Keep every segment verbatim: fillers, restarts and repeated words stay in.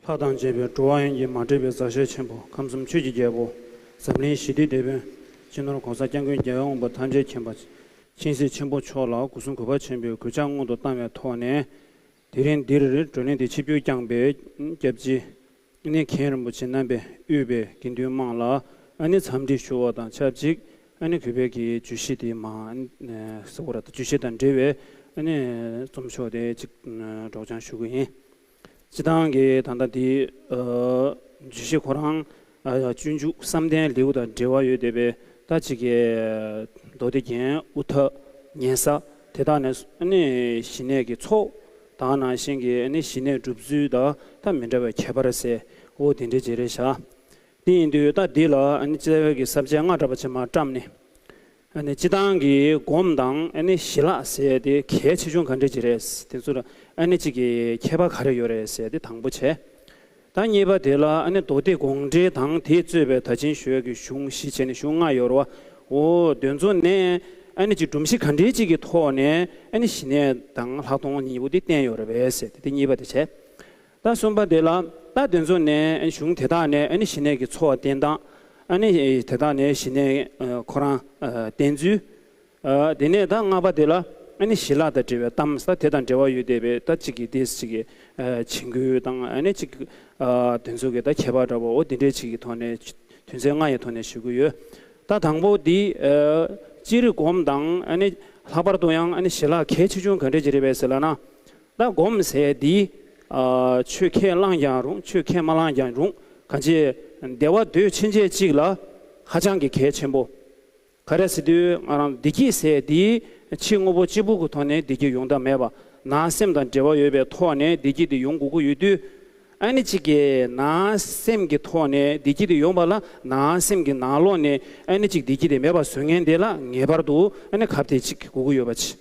ལྷ་དང་བཅས་པའི་འགྲོ་བ་ཡོངས་ཀྱི་མ་འདྲེས་པའི་མཛའ་བཤེས་ཆེན་པོ་ཁམས་གསུམ་ཆོས་ཀྱི་རྒྱལ་པོ་འཛམ་གླིང་ཞི་བདེའི་དེད་དཔོན་སྤྱི་ནོར་༸གོང་ས་༸སྐྱབས་མགོན་རྒྱལ་བའི་དབང་པོ་ཐམས་ཅད་མཁྱེན་པ་མཁྱེན་བརྩེ་ཆེན་པོ་མཆོག་ལ་སྒོ་གསུམ་གུས་པ་ཆེན་པོས་གུས་ཕྱག་སྔོན་དུ་བཏང་བའི་ཐོག་ནས། དེ་རིང་འདིར་བགྲོ་གླེང་འདི་ཆིབས་བསྒྱུར་བསྐྱངས་པའི་སྐྱབས་རྗེ་ཨ་ནི་མཁན་རིན་པོ་ཆེ་རྣམ་པས་དབུས་པའི་དགེ་འདུན་དམངས་ལ་ཨ་ནི་འཚམས་འདྲི་ཞུ་བ་དང་ཆབས་ཅིག་ཨ་ནི་གུས་པའི་གི་བརྗོད་གཞི་དེ་མ་ཨ་ནི་ཟེར་བ་ར་བརྗོད་གཞི་དང་འབྲེལ་བའི་ཨ་ནི་རྩོམ་ཤོག་དེ་ཅིག་སྒྲོག་སྦྱང་ཞུ་གི་ཡིན། སྤྱི་བཏང་གི་ད་ལྟ་འདི་ཨ་བརྗོད་གཞི་ཁོ་རང་ཨ་སྤྱོད་འཇུག་བསམ་གཏན་ལེའུ་དང་འབྲེལ་བ་ཡོད་བསྡད་པའི་ད་ཅིག་གི་མདོ་སྡེ་རྒྱན་དབུ་མཐའ་ཉན་ས་དེ་དག་ནས་ཨ་ནི་ཞི་གནས་ཀྱི་ཚོགས་དེ་ནང་བཞིན་གྱི་ཨ་ནི་ཞི་གནས་སྒྲུབ་ཚུལ་དང་ད་མི་འདྲ་བའི་ཁྱད་པར་ཟེར་འོ་དེ་འདྲའི་བརྗོད་རེ་བཞག་དེ་ཡིན་དུས་ད་འདི་ལ་ཨ་ནི་རྩ་བའི་གི་ས་བཅད་ལྔ་འདྲ་པོ་ཅིག་མར་བཀྲམ་ནས། ཨ་ནི་སྤྱི་བཏང་གི་སྒོམ་དང་ཨ་ནི་ཞི་ལྷག་ཟེར་དེ་གལ་ཆེ་ཆུང་ག་འདྲ་ཅིག་རེད། དེ་ཚོ་ལ་ཨ་ནི་གཅིག་གི་ཁྱད་པར་ག་རེ་ཡོད་རེད་ཟེར་དེ་དང་པོ་བྱས། ད་གཉིས་པ་དེ་ལ་ཨ་ནི་མདོ་སྡེ་དགོངས་འགྲེལ་དང་དེས་གཙོས་པའི་ད་ཕྱིན་ཞུ་ཡག་གི་གཞུང་བཞི་བྱས་ནས་གཞུང་ལྔ་ཡོད་རེད་བ། འོ་དེ་ཚོ་ནས་ཨ་ནི་གཅིག་སྒྲོམ་གཞི་ག་འདྲའི་གཅིག་གི་ཐོག་ནས་ཨ་ནི་ཞི་གནས་དང་ལྷག་མཐོང་གཉིས་པོ་དེ་བསྟན་ཡོད་རེད་པས་ཟེར་དེ་དེ་གཉིས་པ་དེ་བྱས། ད་གསུམ་པ་དེ་ལ་ད་དེ་ཚོ་ནས་གཞུང་དེ་དག་ནས་ཨ་ནི་ཞི་གནས་ཀྱི་འཚོ་བ་བསྟེན་སྟངས། ཨ་ནི་དེ་དག་ནས་ཞི་གནས་ཁོ་རང་བསྟེན་ཚུལ། དེ་ནས་ད་ལྔ་པ་དེ་ལ་ཨ་ནི་ཞི་ལྷག་དང་འབྲེལ་བའི་གཏམ་ས་དེ་དང་འབྲེལ་བ་ཡོད་བསྡད་པའི་ད་གཅིག་གི་དེ་གཅིག་གི་བྱིང་རྒོད་དང་ཨ་ནི་གཅིག་དེ་ཚོ་གི་ད་ཁྱད་པར་འདྲ་བོ་འོ་དེ་འདྲའི་གཅིག་གི་ཐོག་ནས་དོན་ཚན་ལྔ་ཡི་ཐོག་ནས་ཞུ་གི་ཡོད། ད་དང་པོ་འདི་སྤྱིར་སྒོམ་དང་ཨ་ནི་ལྷག་པར་དུ་ཡང་ཨ་ནི་ཞི་ལྷག་གལ་ཆེ་ཆུང་ག་འདྲ་ཅིག་རེད་པས་ཟེར་ལབ་ན། ད་སྒོམ་ཟེར་འདི། ཨ་ཆོས་ཁས་བླངས་ཀྱང་རུང་ཆོས་ཁས་མ་བླངས་ཀྱང་རུང་གང་ཅི། བདེ་བ་འདོད་ཕྱིན་ཆད་ཅིག་ལ་ཧ་ཅང་གི་གལ་ཆེན་པོ། ག་རེ་ཟེར་དུས་ང་རང་བདེ་སྐྱིད་ཟེར་འདི་ཕྱི་དངོས་པོ་གཅིག་པུ་གི་ཐོག་ནས་བདེ་སྐྱིད་ཡོང་ཐབས་མེད་པ། ནང་སེམས་དང་འབྲེལ་བ་ཡོད་པའི་ཐོག་ནས་བདེ་སྐྱིད་དེ་ཡོང་དགོས་ཀྱི་ཡོད་དུས། ཨ་ནི་གཅིག་གི་ནང་སེམས་ཀྱི་ཐོག་ནས་བདེ་སྐྱིད་དེ་ཡོང་བ་ལ་ནང་སེམས་ཀྱི་ནང་ལོགས་ནས་ཨ་ནི་གཅིག་བདེ་སྐྱིད་དེ་མེད་པ་བཟོ་མཁན་དེ་ལ་ངེས་པར་དུ་ཨ་ནི་གབ་དེ་གཅིག་དགོས་ཀྱི་ཡོད་པ་ཅིག་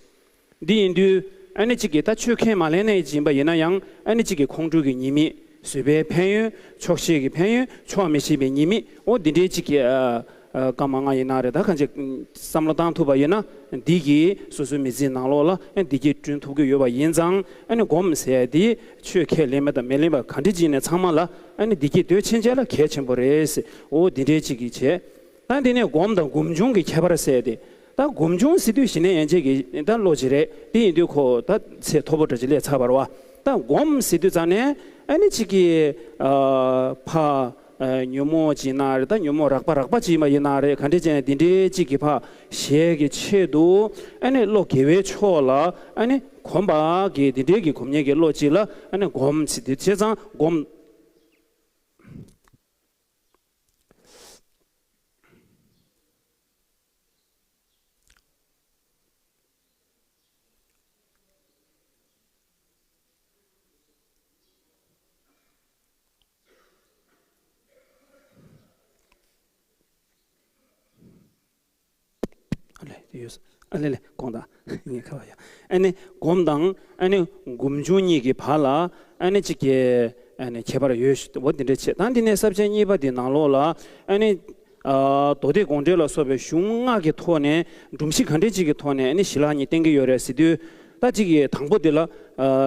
འདི་ཡིན་དུས་ཨ་ནི་གཅིག་གིས་ད་ཆོས་ཁས་མ་ལེན་ནས་ཡིན་པ་ཡིན་ན་ཡང་ཨ་ནི་གཅིག་གིས་ཁོང་ཁྲོ་གི་ཉེས་དམིགས། བཟོད་པའི་ཕན་ཡོན། ཆོག་ཤེས་ཀྱི་ཕན་ཡོན། ཆོག་མི་ཤེས་པའི་ཉེས་དམིགས། འོ་འདི་འདྲའི་གཅིག་གིས་ཨ་ཨ་སྐར་མ་ལྔ་ཡིན་ན་རེད། ད་གང་ཅི་བསམ་བློ་བཏང་ཐུབ་པ་ཡིན་ན་འདི་གིས་སོ་སོའི་མི་ཚེའི་ནང་ལོགས་ལ་ཨ་བདེ་སྐྱིད་བསྐྲུན་ཐུབ་ཀྱི་ཡོད་པ་ཡིན་ཙང་། ཨ་ནི་སྒོམ་ཟེར་ཡ་འདི་ཆོས་ཁས་ལེན་པ་དང་མི་ལེན་པ་ག་འདྲ་ཅིག་ནས་ཚང་མ་ལ་ཨ་ནི་བདེ་སྐྱིད་འདོད་ཕྱིན་ཆད་ལ་གལ་ཆེན་པོ་རེད་ཟེར། འོ་འདི་འདྲའི་གཅིག་གིས་བྱས། ད་འདི་ནས་སྒོམ་དང་སྒོམ་བྱུང་གི་ཁྱད་པར་ཟེར་ཏེ། ད་སྒོམ་བྱུང་ཟེར་དུས་ཞི་གནས་ཡན་ཆད་ཀྱི་ད་བློ་ཅིག་རེད། དེ་ཡིན་དུས་ཁོ་ད་ཚད་མཐོ་པོ་འདྲ་ཅིག་སླེབས་ཚར་བ་རེད་བ། ད་སྒོམ་ཟེར་དུས་ཙང་ནས་ཨ་ནི་གཅིག་གིས་ཨ་ཕ་ཨ་ཉོན་མོངས་ཅིག་ཡིན་ན་རེད། ད་ཉོན་མོངས་རགས་པ་རགས་པ་ཅིག་ཡིན་པ་ཡིན་ན་རེད། ག་འདྲས་བྱས་ནས་འདི་འདྲའི་གཅིག་གིས་ཕ་ཞེ་གི་ཆེད་དུ་ཨ་ནི་བློ་དགེ་བའི་ཕྱོགས་ལ་ཨ་ནི་གོམས་པ་གི་འདི་འདྲའི་གི་སྒོམ་ཉེས་ཀྱི་བློ་ཅིག་ལ་ཨ་ནི་སྒོམ་ཟེར་དུས་བྱས་ཙང་སྒོམ། ཨ་ལེ་དེ་ཡོད། ཨ་ལེ་ལེ་དགོངས་དག་ངས་ཁ་བ་ཡ། ཨ་ནི་སྒོམ་དང་ཨ་ནི་སྒོམ་བྱུང་གཉིས་ཀྱི་བར་ལ་ཨ་ནི་གཅིག་གི་ཨ་ནི་ཁྱད་པར་ཡོད་ཞུ། འོ་འདི་འདྲ་བྱས། ད་འདི་ནས་ས་བཅད་གཉིས་པ་འདི་ནང་ལོགས་ལ་ཨ་ནི། ཨ་མདོ་སྡེ་དགོངས་འགྲེལ་ལ་སོགས་པའི་གཞུང་ལྔ་གི་ཐོག་ནས་སྒྲོམ་གཞི་ག་འདྲ་ཅིག་གི་ཐོག་ནས་ཨ་ནི་ཞི་ལྷག་གཉིས་བསྟན་གྱི་ཡོད་རེད་ཟེར་དུས། ད་གཅིག་གི་དང་པོ་འདི་ལ་ཨ་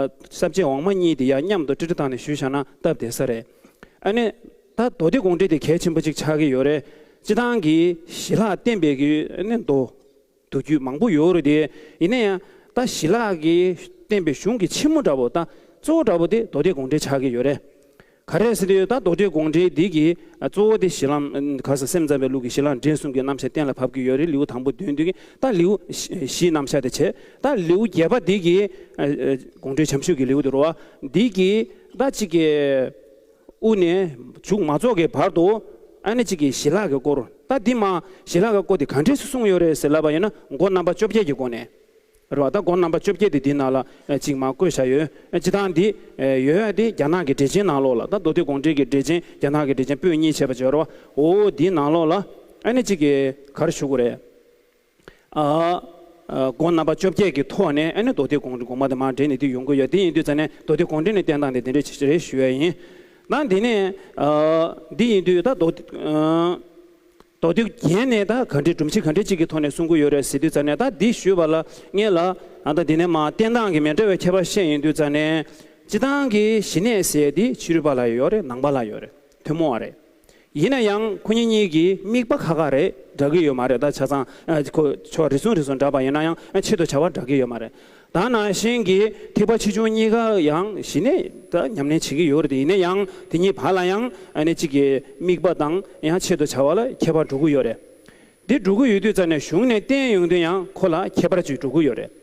ས་བཅད་འོག་མ་གཉིས་འདི་ཡང་མཉམ་དུ་ཀྲིག་ཀྲི་བཏང་ནས་ཞུས་བཞག་ན་སྟབས་བདེ་ས་རེད། ཨ་ནི་ད་མདོ་སྡེ་དགོངས་འགྲེལ་དེ་གལ་ཆེན་པོ་ཅིག་ཆགས་ཀྱི་ཡོད་རེད། སྤྱི་བཏང་གི་ཞི་ལྷག་བསྟན་པའི་གི་ཨ་ནི་མདོ་མདོ་རྒྱུད་མང་པོ་ཡོད་རེད་དེ། ཡིན་ན་ཡང་ད་ཞི་ལྷག་གི་བསྟན་པའི་གཞུང་གི་ཕྱི་མོ་འདྲ་པོ་ད་གཙོ་བོ་འདྲ་པོ་དེ་མདོ་སྡེ་དགོངས་འགྲེལ་ཆགས་ཀྱི་ཡོད་རེད། ག་རེ་ཟེར་དུས་ད་མདོ་སྡེ་དགོངས་འགྲེལ་འདི་གི་གཙོ་བོ་དེ་གཞི་ལམ་ག་ས་སེམས་ཙམ་པའི་ལུགས་ཀྱི་གཞི་ལམ་འབྲས་གསུམ་གྱི་རྣམ་གཞག་གཏན་ལ་ཕབ་ཀྱི་ཡོད་རེད། ལེའུ་དང་པོ་བདུན་འདི་གི་ད་ལེའུ་བཞི་རྣམ་གཞག་དེ་བྱས། ད་ལེའུ་བརྒྱད་པ་འདི་གི་དགོངས་འགྲེལ་བྱམས་ཞུས་ཀྱི་ལེའུ་དེ་རེད་བ། འདི་གི་ད་གཅིག་གི་དབུ་ནས་མཇུག་མ་རྫོགས་ཀྱི་བར་དུ་ཨ་ནི་གཅིག་གི་ཞི་ལྷག་གི་སྐོར། ད་འདི་མ་ཞི་ལྷག་གི་སྐོར་དེ་ག་འདྲས་སེ་གསུངས་ཡོད་རེད་ཟེར་ལབ་པ་ཡིན་ན་སྒོ་རྣམ་པ་བཅོ་བརྒྱད་ཀྱི་སྒོ་ནས། རེད་བ། ད་སྒོ་རྣམ་པ་བཅོ་བརྒྱད་དེ་འདི་ནང་ལ་ཨ་གཅིག་མར་བཀོད་བཞག་ཡོད། ཨ་སྤྱི་བཏང་འདི་ཨ་ཡོད་ཡ་དེ་རྒྱ་ནག་གི་འགྲེལ་ཆེན་ནང་ལོགས་ལ། ད་མདོ་སྡེ་དགོངས་འགྲེལ་གྱི་འགྲེལ་ཆེན་རྒྱ་ནག་གི་འགྲེལ་ཆེན་པོད་གཉིས་བྱས་པ་བྱས་རེད་བ། འོ་འདི་ནང་ལོགས་ལ་ཨ་ནི་གཅིག་གི་ག་རེ་ཞུ་དགོས་རེད། ཨ་ཨ་སྒོ་རྣམ་པ་བཅོ་བརྒྱད་ཀྱི་ཐོག་ནས་ཨ་ནི་མདོ་སྡེ་དགོངས་འགྲེལ་དགོངས་པ་དེ་མར་འགྲེལ་ནས་འདི་ཡོང་གི་ཡོད། དེ་ཡིན་དུས་ཙང་ནས་མདོ་སྡེ་དགོངས་འགྲེལ་ནས་བསྟན་སྟངས་དེ་འདི་འདྲ་ཞིག་རེད་ཞུ་ཡ་ཡིན། ད་འདི་ནས་ཨ་འདི་ཡིན་དུས་ད་མདོ་ཨ། མདོ་སྡེ་རྒྱན་ནས་ད་ག་འདྲའི་སྒྲོམ་གཞི་ག་འདྲའི་གཅིག་གི་ཐོག་ནས་གསུང་གི་ཡོད་རེད་ཟེར་དུས་ཙང་ནས། ད་འདི་ཞུས་པ་ལ་ངས་ལ་ཨ་ད་འདི་ནས་མར་བསྟན་སྟངས་ཀྱི་མི་འདྲ་བའི་ཁྱད་པར་བཤད་ཡོང་དུས་ཙང་ནས། སྤྱིར་བཏང་གི་ཞི་གནས་ཟེར་དེ་ཕྱི་རོལ་པ་ལ་ཡོད་རེད། ནང་པ་ལ་ཡོད་རེད། ཐུན་མོང་བ་རེད། ཡིན་ན་ཡང་ཁོ་གཉིས་གཉིས་ཀྱི་དམིགས་པ་ཁ་ཁ་རེད། འདྲ་གི་ཡོད་མ་རེད། ད་ཆ་ཚང་ཨ་ཁོ་ཕྱོགས་རེ་ཟུང་རེ་ཟུང་འདྲ་པ་ཡིན་ན་ཡང་ཨ་ཆེད་དུ་བྱ་བ་འདྲ་གི་ཡོད་མ་རེད། ད་ནང་བཞིན་གྱི་ཐེག་པ་ཆེ་ཆུང་གཉིས་ཀ་ཡང་ཞི་གནས་ད་ཉམས་ལེན་བྱེད་ཀྱི་ཡོད་རེད། ཡིན་ན་ཡང་དེ་གཉིས་བར་ལ་ཡང་ཨ་ནི་གཅིག་གི་དམིགས་པ་དང་ཡང་ཆེད་དུ་བྱ་བ་ལ་ཁྱད་པར་འགྲོ་གི་ཡོད་རེད། འདི་འགྲོ་གི་ཡོད་དུས་ཙམ་ནས་གཞུང་ནས་བསྟན་ཡོང་དུས་ཡང་ཁོ་ལ་ཁྱད་པར་ཅིག་འགྲོ་གི་ཡོད་རེད།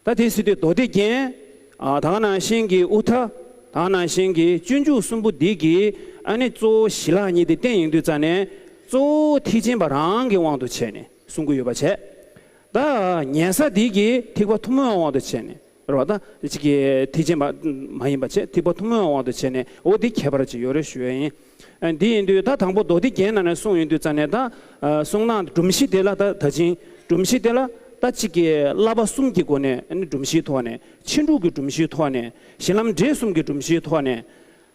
ད་དེ་སྲིད་དུ་མདོ་སྡེ་རྒྱན། ཨ་ད་ག་ནང་བཞིན་གྱི་དབུ་མཐའ། ད་ག་ནང་བཞིན་གྱི་སྤྱོད་འཇུག་གསུམ་པོ་འདི་གིས་ཨ་ནི་གཙོ་བོ་ཞི་ལྷག་གཉིས་དེ་བསྟན་ཡོང་དུས་ཙམ་ནས་གཙོ་བོ་ཐེག་ཆེན་པ་རང་གི་དབང་དུ་བྱས་ནས་གསུང་གི་ཡོད་པ་བྱས། ད་ཉན་ས་འདི་གིས་ཐེག་པ་ཐུན་མོང་བའི་དབང་དུ་བྱས་ནས་རེད་བ། ད་ཅིག་གི་ཐེག་ཆེན་པ་མ་ཡིན་པ་བྱས་ཐེག་པ་ཐུན་མོང་བའི་དབང་དུ་བྱས་ནས་འོ་འདི་ཁྱད་པར་ཅིག་ཡོད་རེད་ཞུ་ཡ་ཡིན། ཨ་འདི་ཡིན་དུས་ད་དང་པོ་མདོ་སྡེ་རྒྱན་ནང་ནས་གསུངས་ཡོང་དུས་ཙམ་ནས་ད་ཨ་གསུང་ནང་སྒྲོམ་གཞི་དེ་ལ་ད་ད་ཅིང་སྒྲོམ་གཞི་དེ་ལ་ད་གཅིག་གི་བསླབ་པ་གསུམ་གྱི་སྒོ་ནས་ཨ་ནི་སྒྲོམ་གཞིའི་ཐོག་ནས་ཕྱིན་དྲུག་གི་སྒྲོམ་གཞིའི་ཐོག་ནས་གཞི་ལམ་འབྲས་གསུམ་གྱི་སྒྲོམ་གཞིའི་ཐོག་ནས་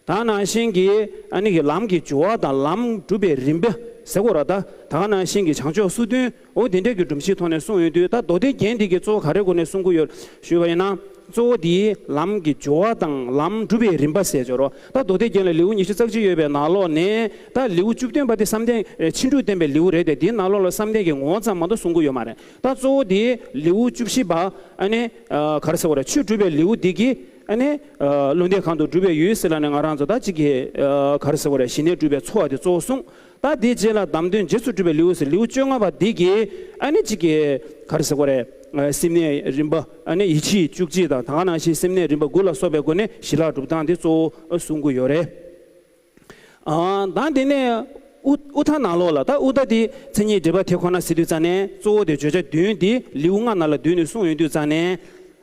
ད་ནང་བཞིན་གྱི་ཨ་ནི་གི་ལམ་གྱི་སྦྱོར་བ་དང་ལམ་སྒྲུབ་པའི་རིམ་པ་ཟེར་དགོས་ར། ད་ད་ག་ནང་བཞིན་གྱི་བྱང་ཕྱོགས་སོ་བདུན་འོ་དེ་འདྲས་ཀྱི་སྒྲོམ་གཞིའི་ཐོག་ནས་གསུངས་ཡོང་དུས་ད་མདོ་སྡེ་རྒྱན་འདི་གི་གཙོ་བོ་ག་རེ་སྒོ་ནས་གསུང་གི་ཡོད་ཞུས་པ་ཡིན་ན། གཙོ་བོ་དེའི་ལམ་གྱི་སྦྱོར་བ་དང་ལམ་སྒྲུབ་པའི་རིམ་པ་ཟེར་སྦྱོར་བ། ད་མདོ་སྡེ་རྒྱན་ལ་ལེའུ་ཉི་ཤུ་རྩ་གཅིག་ཡོད་པའི་ནང་ལོགས་ནས་ད་ལེའུ་བཅུ་བདུན་པ་དེ་བསམ་གཏན་ཨེ་ཕྱིན་དྲུག་བསྟན་པའི་ལེའུ་རེད་དེ། དེའི་ནང་ལོགས་ལ་བསམ་གཏན་གྱི་ངོ་བོ་ཙམ་མ་གཏོགས་གསུང་གི་ཡོད་མ་རེད། ད་གཙོ་བོ་དེའི་ལེའུ་བཅུ་བཞི་པ་ཨ་ནི་ཨ་ག་རེ་ཟེར་དགོས་རེད། ཆོས་སྒྲུབ་པའི་ལེའུ་འདི་གི་ཨ་ནི་ཨ་བློ་ལྡན་གང་དུ་སྒྲུབ་པའི་ཡུལ་ཟེར་ལབ་ནས་ང་རང་ཚོ་ད་གཅིག་གི་ཨ་ག་རེ་ཟེར་དགོས་རེད། ཞི་གནས་སྒྲུབ་པའི་ཚོགས་དེ་གཙོ་བོ་གསུངས། ད་དེའི་རྗེས་ལ་བདམས་དོན་རྗེས་སུ་སྒྲུབ་པའི་ལེའུ་ཟེར་ལེའུ་བཅོ་ལྔ་པ་འདི་གི་ཨ་ནི་གཅིག་གི་ག་རེ་ཟེར་དགོས་རེད། ཨ་སེམས་གནས་རིམ་པ་ཨ་ནི་ཡིད་ཆེས་བཅུ་གཅིག་དང་ད་ག་ནང་བཞིན་སེམས་གནས་རིམ་པ་དགུ་ལ་སོགས་པའི་སྒོ་ནས་ཞི་ལྷག་སྒྲུབ་སྟངས་དེ་གཙོ་བོ་གསུང་གི་ཡོད་རེད། ཨ་ད་དེ་ནས་དབུ་དབུ་མཐའ་ནང་ལོགས་ལ་ད་དབུ་མཐའ་དེ་མཚན་ཉིད་འགྲེལ་པ་དེ་ཁོ་ན་ཟེར་དུས་ཙམ་ནས་གཙོ་བོ་དེ་བརྗོད་བྱ་བདུན་དེ་ལེའུ་ལྔ་ནང་ལ་བསྡུས་ནས་གསུངས་ཡོང་དུས་ཙམ་ནས།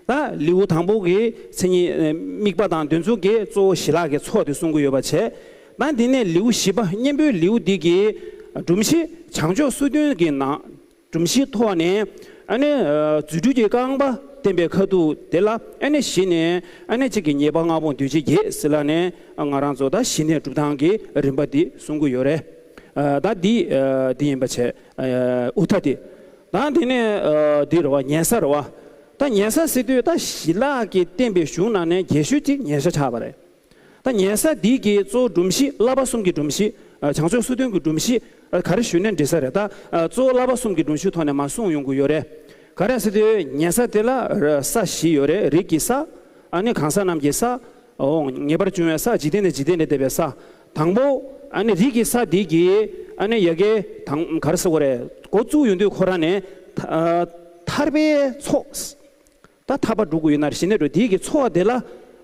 ད་ལེའུ་དང་པོ་གི་མཚན་ཉིད་ཨ་དམིགས་པ་དང་འདོད་འཇོ་གི་གཙོ་བོ་ཞི་ལྷག་གི་ཚོགས་དེ་གསུང་གི་ཡོད་པ་བྱས། ད་འདི་ནས་ལེའུ་བཞི་པ་གཉེན་པོའི་ལེའུ་འདི་གི་སྒྲོམ་གཞི་བྱང་ཕྱོགས་སོ་བདུན་གྱི་ནང་སྒྲོམ་གཞིའི་ཐོག་ནས་ཨ་ནི་ཨ་རྫུ་འཕྲུལ་གྱི་རྐང་པ་བསྟན་པའི་ཁ་ཐུག་དེ་ལ་ཨ་ནི་གཞི་ནས་ཨ་ནི་གཅིག་གི་ཉེས་པ་ལྔ་པོ་འདུས་བྱས་བརྒྱད་ཟེར་ལབ་ནས་ང་རང་ཚོ་ད་ཞི་གནས་སྒྲུབ་སྟངས་ཀྱི་རིམ་པ་འདི་གསུང་གི་ཡོད་རེད། ཨ་ད་འདི་ཨ་འདི་ཡིན་པ་བྱས་ཨ་དབུ་མཐའ་དེ། ད་དེ་ནས་ཨ་འདི་རེད་བ། ཉན་ས་རེད་བ། ད་ཉན་ས་ཟེར་དུས་ད་ཞི་ལྷག་གིས་བསྟན་པའི་གཞུང་ནང་ནས་རྒྱས་ཤོས་ཅིག་ཉན་ས་ཆགས་པ་རེད། ད་ཉན་ས་འདི་གི་གཙོ་བོ་སྒྲོམ་གཞི་བསླབ་པ་གསུམ་གྱི་སྒྲོམ་གཞི། ཨ་བྱང་ཕྱོགས་སོ་བདུན་གྱི་སྒྲོམ་གཞི་ཨ་ག་རེ་ཞུས་ནའི་འགྲིག་ས་རེད། ད་ཨ་གཙོ་བོ་བསླབ་པ་གསུམ་གྱི་སྒྲོམ་གཞིའི་ཐོག་ནས་མར་གསུངས་ཡོང་གི་ཡོད་རེད། ག་རེ་ཟེར་དུས་ཉན་ས་དེ་ལ་ས་བཞི་ཡོད་རེད། རིགས་ཀྱི་ས། ཨ་ནི་གང་ཟག་རྣམས་ཀྱི་ས། འོ་ངེས་པར་འབྱུང་བའི་ས། འཇིག་རྟེན་ནས་འཇིག་རྟེན་ལས་འདས་པའི་ས། དང་པོ་ཨ་ནི་རིགས་ཀྱི་ས་འདི་གི་ཨ་ནི་ཡ་གི་དང་ག་རེ་ཟེར་དགོས་རེད། འགོ་བཙུགས་ཡོང་དུས་ཁོ་རང་ནས་ཐ་ཨ་ཐར་པའི་ཚོགས། ད་ཐར་པ་སྒྲུབ་དགོས་ཡོད་ན་ཞི་གནས་སྒྲུབ། དེའི་གི་ཚོགས་དེ་ལ་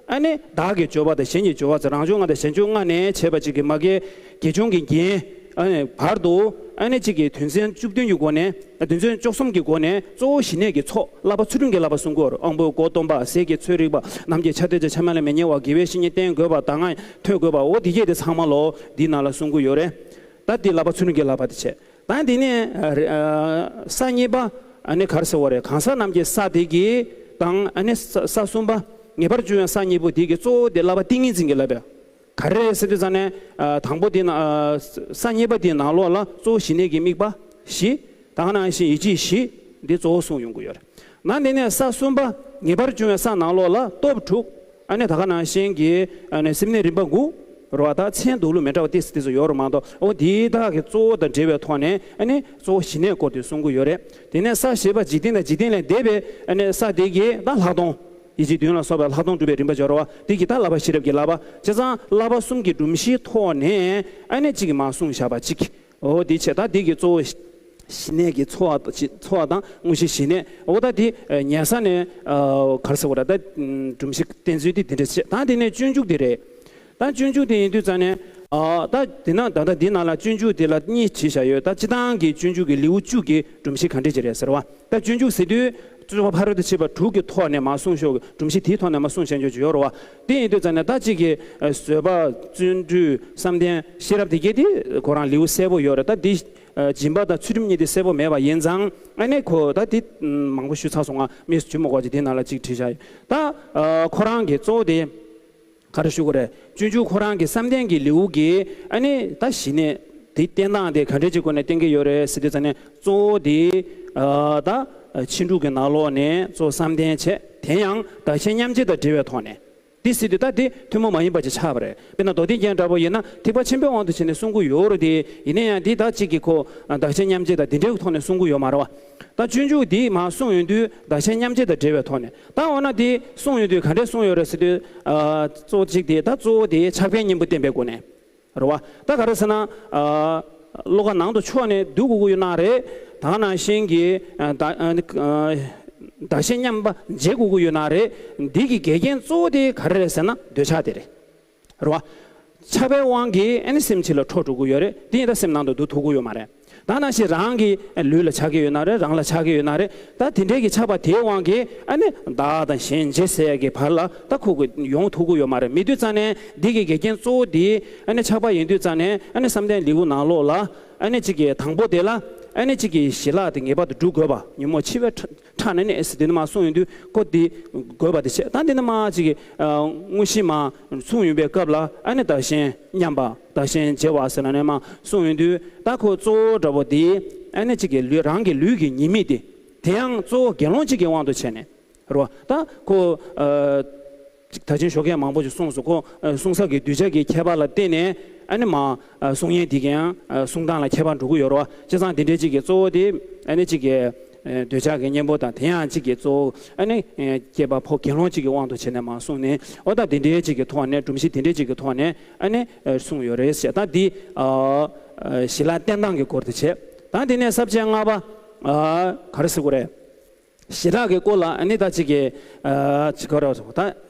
ཨ་ནི་བདག་གི་སྦྱོར་བ་དང་གཞན་གྱི་སྦྱོར་བ་ཚོ་རང་བྱུང་ལྔ་དང་གཞན་བྱུང་ལྔ་ནས་བྱས་པ་གཅིག་གི་མ་གི་དགེ་སྦྱོང་གི་རྒྱན་ཨ་ནི་བར་དུ་ཨ་ནི་གཅིག་གི་དོན་ཚན་བཅུ་བདུན་གྱི་སྒོ་ནས་དོན་ཚན་བཅུ་གསུམ་གྱི་སྒོ་ནས་གཙོ་བོ་ཞི་གནས་ཀྱི་ཚོགས་བསླབ་པ་ཚུལ་ཁྲིམས་ཀྱི་བསླབ་པ་གསུང་གི་ཡོད་རེད། དབང་པོའི་སྒོ་སྟོང་པ། ཟས་ཀྱི་ཚོད་རིག་པ། ནམ་གྱི་ཆ་འདོད་ཅིང་ཆ་མེད་ལ་མི་ཉལ་བ། དགེ་བའི་བཤེས་གཉེན་བསྟེན་དགོས་པ། གདམས་ངག་ཐོས་དགོས་པ། འོ་འདི་གྱད་དེ་ཚང་མ་ལོ་འདི་ནང་ལ་གསུང་གི་ཡོད་རེད། ད་འདི་བསླབ་པ་ཚུལ་ཁྲིམས་ཀྱི་བསླབ་པ་དེ་བྱས། ད་འདི་ནས་ཨ་ས་གཉིས་པ་ཨ་ནི་ག་རེ་ཟེར་བ་རེད། གང་ཟག་རྣམས་ཀྱི་ས་དེ་གི་དང་ཨ་ནི་ས་ས་གསུམ་པ་ངེས་པར་འབྱུང་བའི་ས་གཉིས་པོ་དེ་གི་གཙོ་བོ་དེ་བསླབ་པ་ཏིང་ངེ་འཛིན་གྱི་བསླབ་པ། ག་རེ་རེད་ཟེར་དུས་ཙང་ནས་ཨ་དང་པོ་དེ་ན་ཨ་ས་གཉིས་པ་དེའི་ནང་ལོགས་ལ་གཙོ་བོ་ཞི་གནས་ཀྱི་དམིགས་པ་བཞི། ད་ག་ནང་བཞིན་ཡིད་ཆེས་བཞི་འདི་གཙོ་བོ་གསུངས་ཡོང་གི་ཡོད་རེད། ན་དེ་ནས་ས་གསུམ་པ་ངེས་པར་འབྱུང་བའི་ས་ནང་ལོགས་ལ་སྟོབས་དྲུག་ཨ་ནི་ད་ག་ནང་བཞིན་གྱི་ཨ་ནི་སེམས་གནས་རིམ་པ་དགུ་རེད་བ། ད་མཚན་འདོགས་ལུགས་མི་འདྲ་བ་ཏིས་ཏིས་སུ་ཡོད་རེད་མ་གཏོགས། འོ་དེའི་དག་གི་གཙོ་བོ་དང་འབྲེལ་བའི་ཐོག་ནས་ཨ་ནི་གཙོ་བོ་ཞི་གནས་སྐོར་དེ་གསུང་གི་ཡོད་རེད། དེ་ནས་ས་བཞི་པ་འཇིག་རྟེན་དང་འཇིག་རྟེན་ལས་འདས་པའི་ཨ་ནི་ས་དེ་གི་ད་ལྷག་མཐོང་། ཡིད་ཆེས་བདུན་ལ་སོགས་པའི་ལྷག་མཐོང་སྒྲུབ་པའི་རིམ་པ་སྦྱོར་བ་དེ་གི་ད་བསླབ་པ་ཤེས་རབ་ཀྱི་བསླབ་པ། བྱས་ཙང་བསླབ་པ་གསུམ་གྱི་སྒྲོམ་གཞིའི་ཐོག་ནས་ཨ་ནི་གཅིག་གི་མར་གསུངས་བཞག་པ་གཅིག་འོ་དེ་བྱས། ད་དེ་གི་གཙོ་བོ་ཞི་གནས་ཀྱི་འཚོ་བ་ཞི་འཚོ་བ་དང་དངོས་གཞི་ཞི་གནས། འོ་ད་དེ་ཉལ་ས་ནས་ག་རེ་ཟེར་དགོས་རེད། ད་སྒྲོམ་གཞི་བསྟན་ཚུལ་དེ་དེ་འདྲ་བྱས། ད་དེ་ནས་སྤྱོད་འཇུག་དེ་རེད། ད་སྤྱོད་འཇུག་དེ་ཡིན་དུས་ཙང་ནས་ད་དེ་ན་ད་ལྟ་འདི་ནང་ལ་སྤྱོད་འཇུག་དེ་ལ་གཉིས་བྲིས་བཞག་ཡོད། ད་སྤྱིར་བཏང་གི་སྤྱོད་འཇུག་གི་ལེའུ་བཅུ་གི་སྒྲོམ་གཞི་ག་འདྲས་ཅིག་རེད་ཟེར་བ། ད་སྤྱོད་འཇུག་ཟེར་དུས་སྤྱོད་པ་ཕ་རོལ་ཏུ་ཕྱིན་པ་དྲུག་གི་ཐོག་ནས་མར་གསུངས་ཤོག་སྒྲོམ་གཞི་དེའི་ཐོག་ནས་མར་གསུངས་བཞག་ཡོད་ཅིག་ཡོད་རེད་བ། དེ་ཡིན་དུས་ཙང་ནས་ད་གཅིག་གི་བཟོད་པ་བརྩོན་འགྲུས་བསམ་གཏན་ཤེས་རབ་དེ་གྱད་དེ་ཁོ་རང་ལེའུ་གསལ་པོ་ཡོད་རེད། ད་འདི་སྦྱིན་པ་དང་ཚུལ་ཁྲིམས་གཉིས་དེ་གསལ་པོ་མེད་པ་ཡིན་ཙང་ཨ་ནི་ཁོ་ད་དེ་མང་པོ་ཞུས་ཚར་སོང་། ང་དམིགས་སུ་བྱུང་མ་དགོས་ཅིག་དེ་ནང་ལ་གཅིག་བྲིས་བཞག་ཡོད། ད་ཁོ་རང་གི་གཙོ་བོ་དེ། ག་རེ་ཞུ་དགོས་རེད། སྤྱོད་འཇུག་ཁོ་རང་གི་བསམ་གཏན་གྱི་ལེའུ་གི་ཨ་ནི་ད་ཞི་གནས་དེ་བསྟན་སྟངས་དེ་ག་འདྲས་ཅིག་སྒོ་ནས་བསྟན་གྱི་ཡོད་རེད་ཟེར་དུས་ཙང་ནས་གཙོ་བོ་དེ་ཨ་ད་ཕྱིན་དྲུག་གི་ནང་ལོགས་ནས་གཙོ་བསམ་གཏན་བྱས། དེ་ཡང་བདག་གཞན་མཉམ་བརྗེ་དང་འབྲེལ་བའི་ཐོག་ནས་ འདི་ཟེར་དུས་ད་འདི་ཐུན་མོང་མ་ཡིན་པ་ཅིག་ཆགས་པ་རེད། དཔེར་ན་མདོ་སྡེ་རྒྱན་འདྲ་པོ་ཡིན་ན་ཐེག་པ་ཆེན་པོའི་དབང་དུ་བྱས་ནས་གསུང་གི་ཡོད་རེད་དེ། ཡིན་ན་ཡང་འདི་ད་གཅིག་གི་ཁོ་བདག་གཞན་མཉམ་བརྗེ་དང་འདི་འདྲའི་ཐོག་ནས་གསུང་གི་ཡོད་མ་རེད་བ། ད་སྤྱོད་འཇུག་འདི་མར་གསུངས་ཡོང་དུས་བདག་གཞན་མཉམ་བརྗེ་དང་འབྲེལ་བའི་ཐོག་ནས། ད་འོ་ན་འདི་གསུངས་ཡོང་དུས་ག་འདྲས་གསུངས་ཡོད་རེད་ཟེར་དུས། ཨ། གཙོ་བོ་གཅིག་དེ་ད་གཙོ་བོ་དེ་ཆགས་པའི་གཉེན་པོ་བསྟན་པའི་སྒོ་ནས་རེད་བ། ད་ག་རེ་ཟེར་ན། ཨ། བློ་ཁ་ནང་དུ་ཕྱོགས་ནས་སྡུག་དགོས་ཀྱི་ཡོད་ན་རེད། ད་ག་ནང་བཞིན་གྱི། ཨ། བདག་ཨ། བདག་གཞན་མཉམ་པ་བརྗེ་དགོས་ཀྱི་ཡོད་ན་རེད། འདི་གི་འགལ་རྐྱེན་གཙོ་བོ་དེ་ག་རེ་རེད་ཟེར་ན་འདོད་ཆགས་དེ་རེད། རེད་བ། ཆགས་པའི་དབང་གིས་ཨ་ནི་སེམས་ཕྱི་ལ་འཕྲོ་འགྲོ་གི་ཡོད་རེད། དེ་ཡིན་ད་སེམས་ནང་དུ་སྡུག་ཐུག་གི་ཡོད་མ་རེད། ད་ནང་བཞིན་རང་གི་ལུས་ལ་ཆགས་ཀྱི་ཡོད་ན་རེད། རང་ལ་ཆགས་ཀྱི་ཡོད་ན་རེད། ད་དེ་འདྲའི་གི་ཆགས་པ་དེའི་དབང་གིས་ཨ་ནི་བདག་དང་གཞན་བརྗེ་ཟེར་ཡ་གི་བར་ལ་ད་ཁོ་གི་ཡོང་ཐུབ་ཀྱི་ཡོད་མ་རེད། མི་དུས་ཙ་ནས་འདི་གི་འགལ་རྐྱེན་གཙོ་བོ་དེ་ཨ་ནི་ཆགས་པ་ཡིན་དུས་ཙ་ནས་ཨ་ནི་བསམ་གཏན་ལས་འགུལ་ནང་ལོགས་ལ་ཨ་ནི་གཅིག་གི་དང་པོ་དེ་ལ་ཨ་ནི་གཅིག་གི་ཞི་ལྷག་དེ་ངེས་པར་དུ་སྒྲུབ་དགོས་པ། ཉོན་མོངས་འཆི་བའི་ཁྲག་ཁྲག་ནས་ནི་ཨེ་ཟེར་དེ་ནི་མ་གསུངས་ཡོང་དུས་ཁོ་དེ་དགོས་པ་དེ་བྱས། ད་འདི་ནི་མ་གཅིག་གི་དངོས་གཞི་མ་གསུངས་ཡོང་པའི་སྐབས་ལ་ཨ་ནི་བདག་གཞན་མཉམ་པ། བདག་གཞན་བརྗེ་བ་ཟེར་ན་ནས་མ་གསུངས་ཡོང་དུས། ད་ཁོ་གཙོ་བོ་འདྲ་པོ་དེ་ཨ་ནི་གཅིག་གི་ལུས་རང་གི་ལུས་ཀྱི་ཉེས་དམིགས་དེ། དེ་ཡང་གཙོ་བོ་དགེ་སློང་གཅིག་གི་དབང་དུ་བྱས་ནས་རེད་བ། ད་ཁོ། ཨ། ད་ཅིང་ཞོགས་ཀས་མང་པོ་ཞིག་གསུངས་སོང་། ཁོ་གསུང་ས་གི་གདུལ་བྱ་གི་ཁྱད་པར་ལ་བརྟེན་ནས་ཨ་ནི་མ་གསུང་ཡས་འདི་གའང་གསུང་སྟངས་ལ་ཁྱད་པར་འགྲོ་གི་ཡོད་རེད་བ། བྱས་ཙང་འདི་འདྲའི་གཅིག་གི་གཙོ་བོ་དེ་ཨ་ནི་གཅིག་གི་འདོད་ཆགས་ཀྱི་གཉེན་པོ་དང་། དེ་ཡང་གཅིག་གི་གཙོ་བོ་ཨ་ནི་སྐྱེས་པ་ཕོ་དགེ་སློང་གཅིག་གི་དབང་དུ་བྱས་ནས་མ་གསུངས་ནས། འོ་ད་འདི་འདྲའི་གཅིག་གི་ཐོག་ནས། སྒྲོམ་གཞི་འདི་འདྲའི་གཅིག་གི་ཐོག་ནས་ཨ་ནི་གསུངས་ཡོད་རེད་ཟེར། ད་འདི་ཞི་ལྷག་བསྟེན་སྟངས་ཀྱི་སྐོར་དེ་བྱས། ད་འདི་ནས་ས་བཅད་ལྔ་པ་ག་རེ་ཟེར་དགོས་རེད། ཞི་ལྷག་གི་སྐོར་ལ་ཨ་ནི་ད་ཅིག་གི་ཨ་ཅིག་ག་རེ་ཟེར། ད་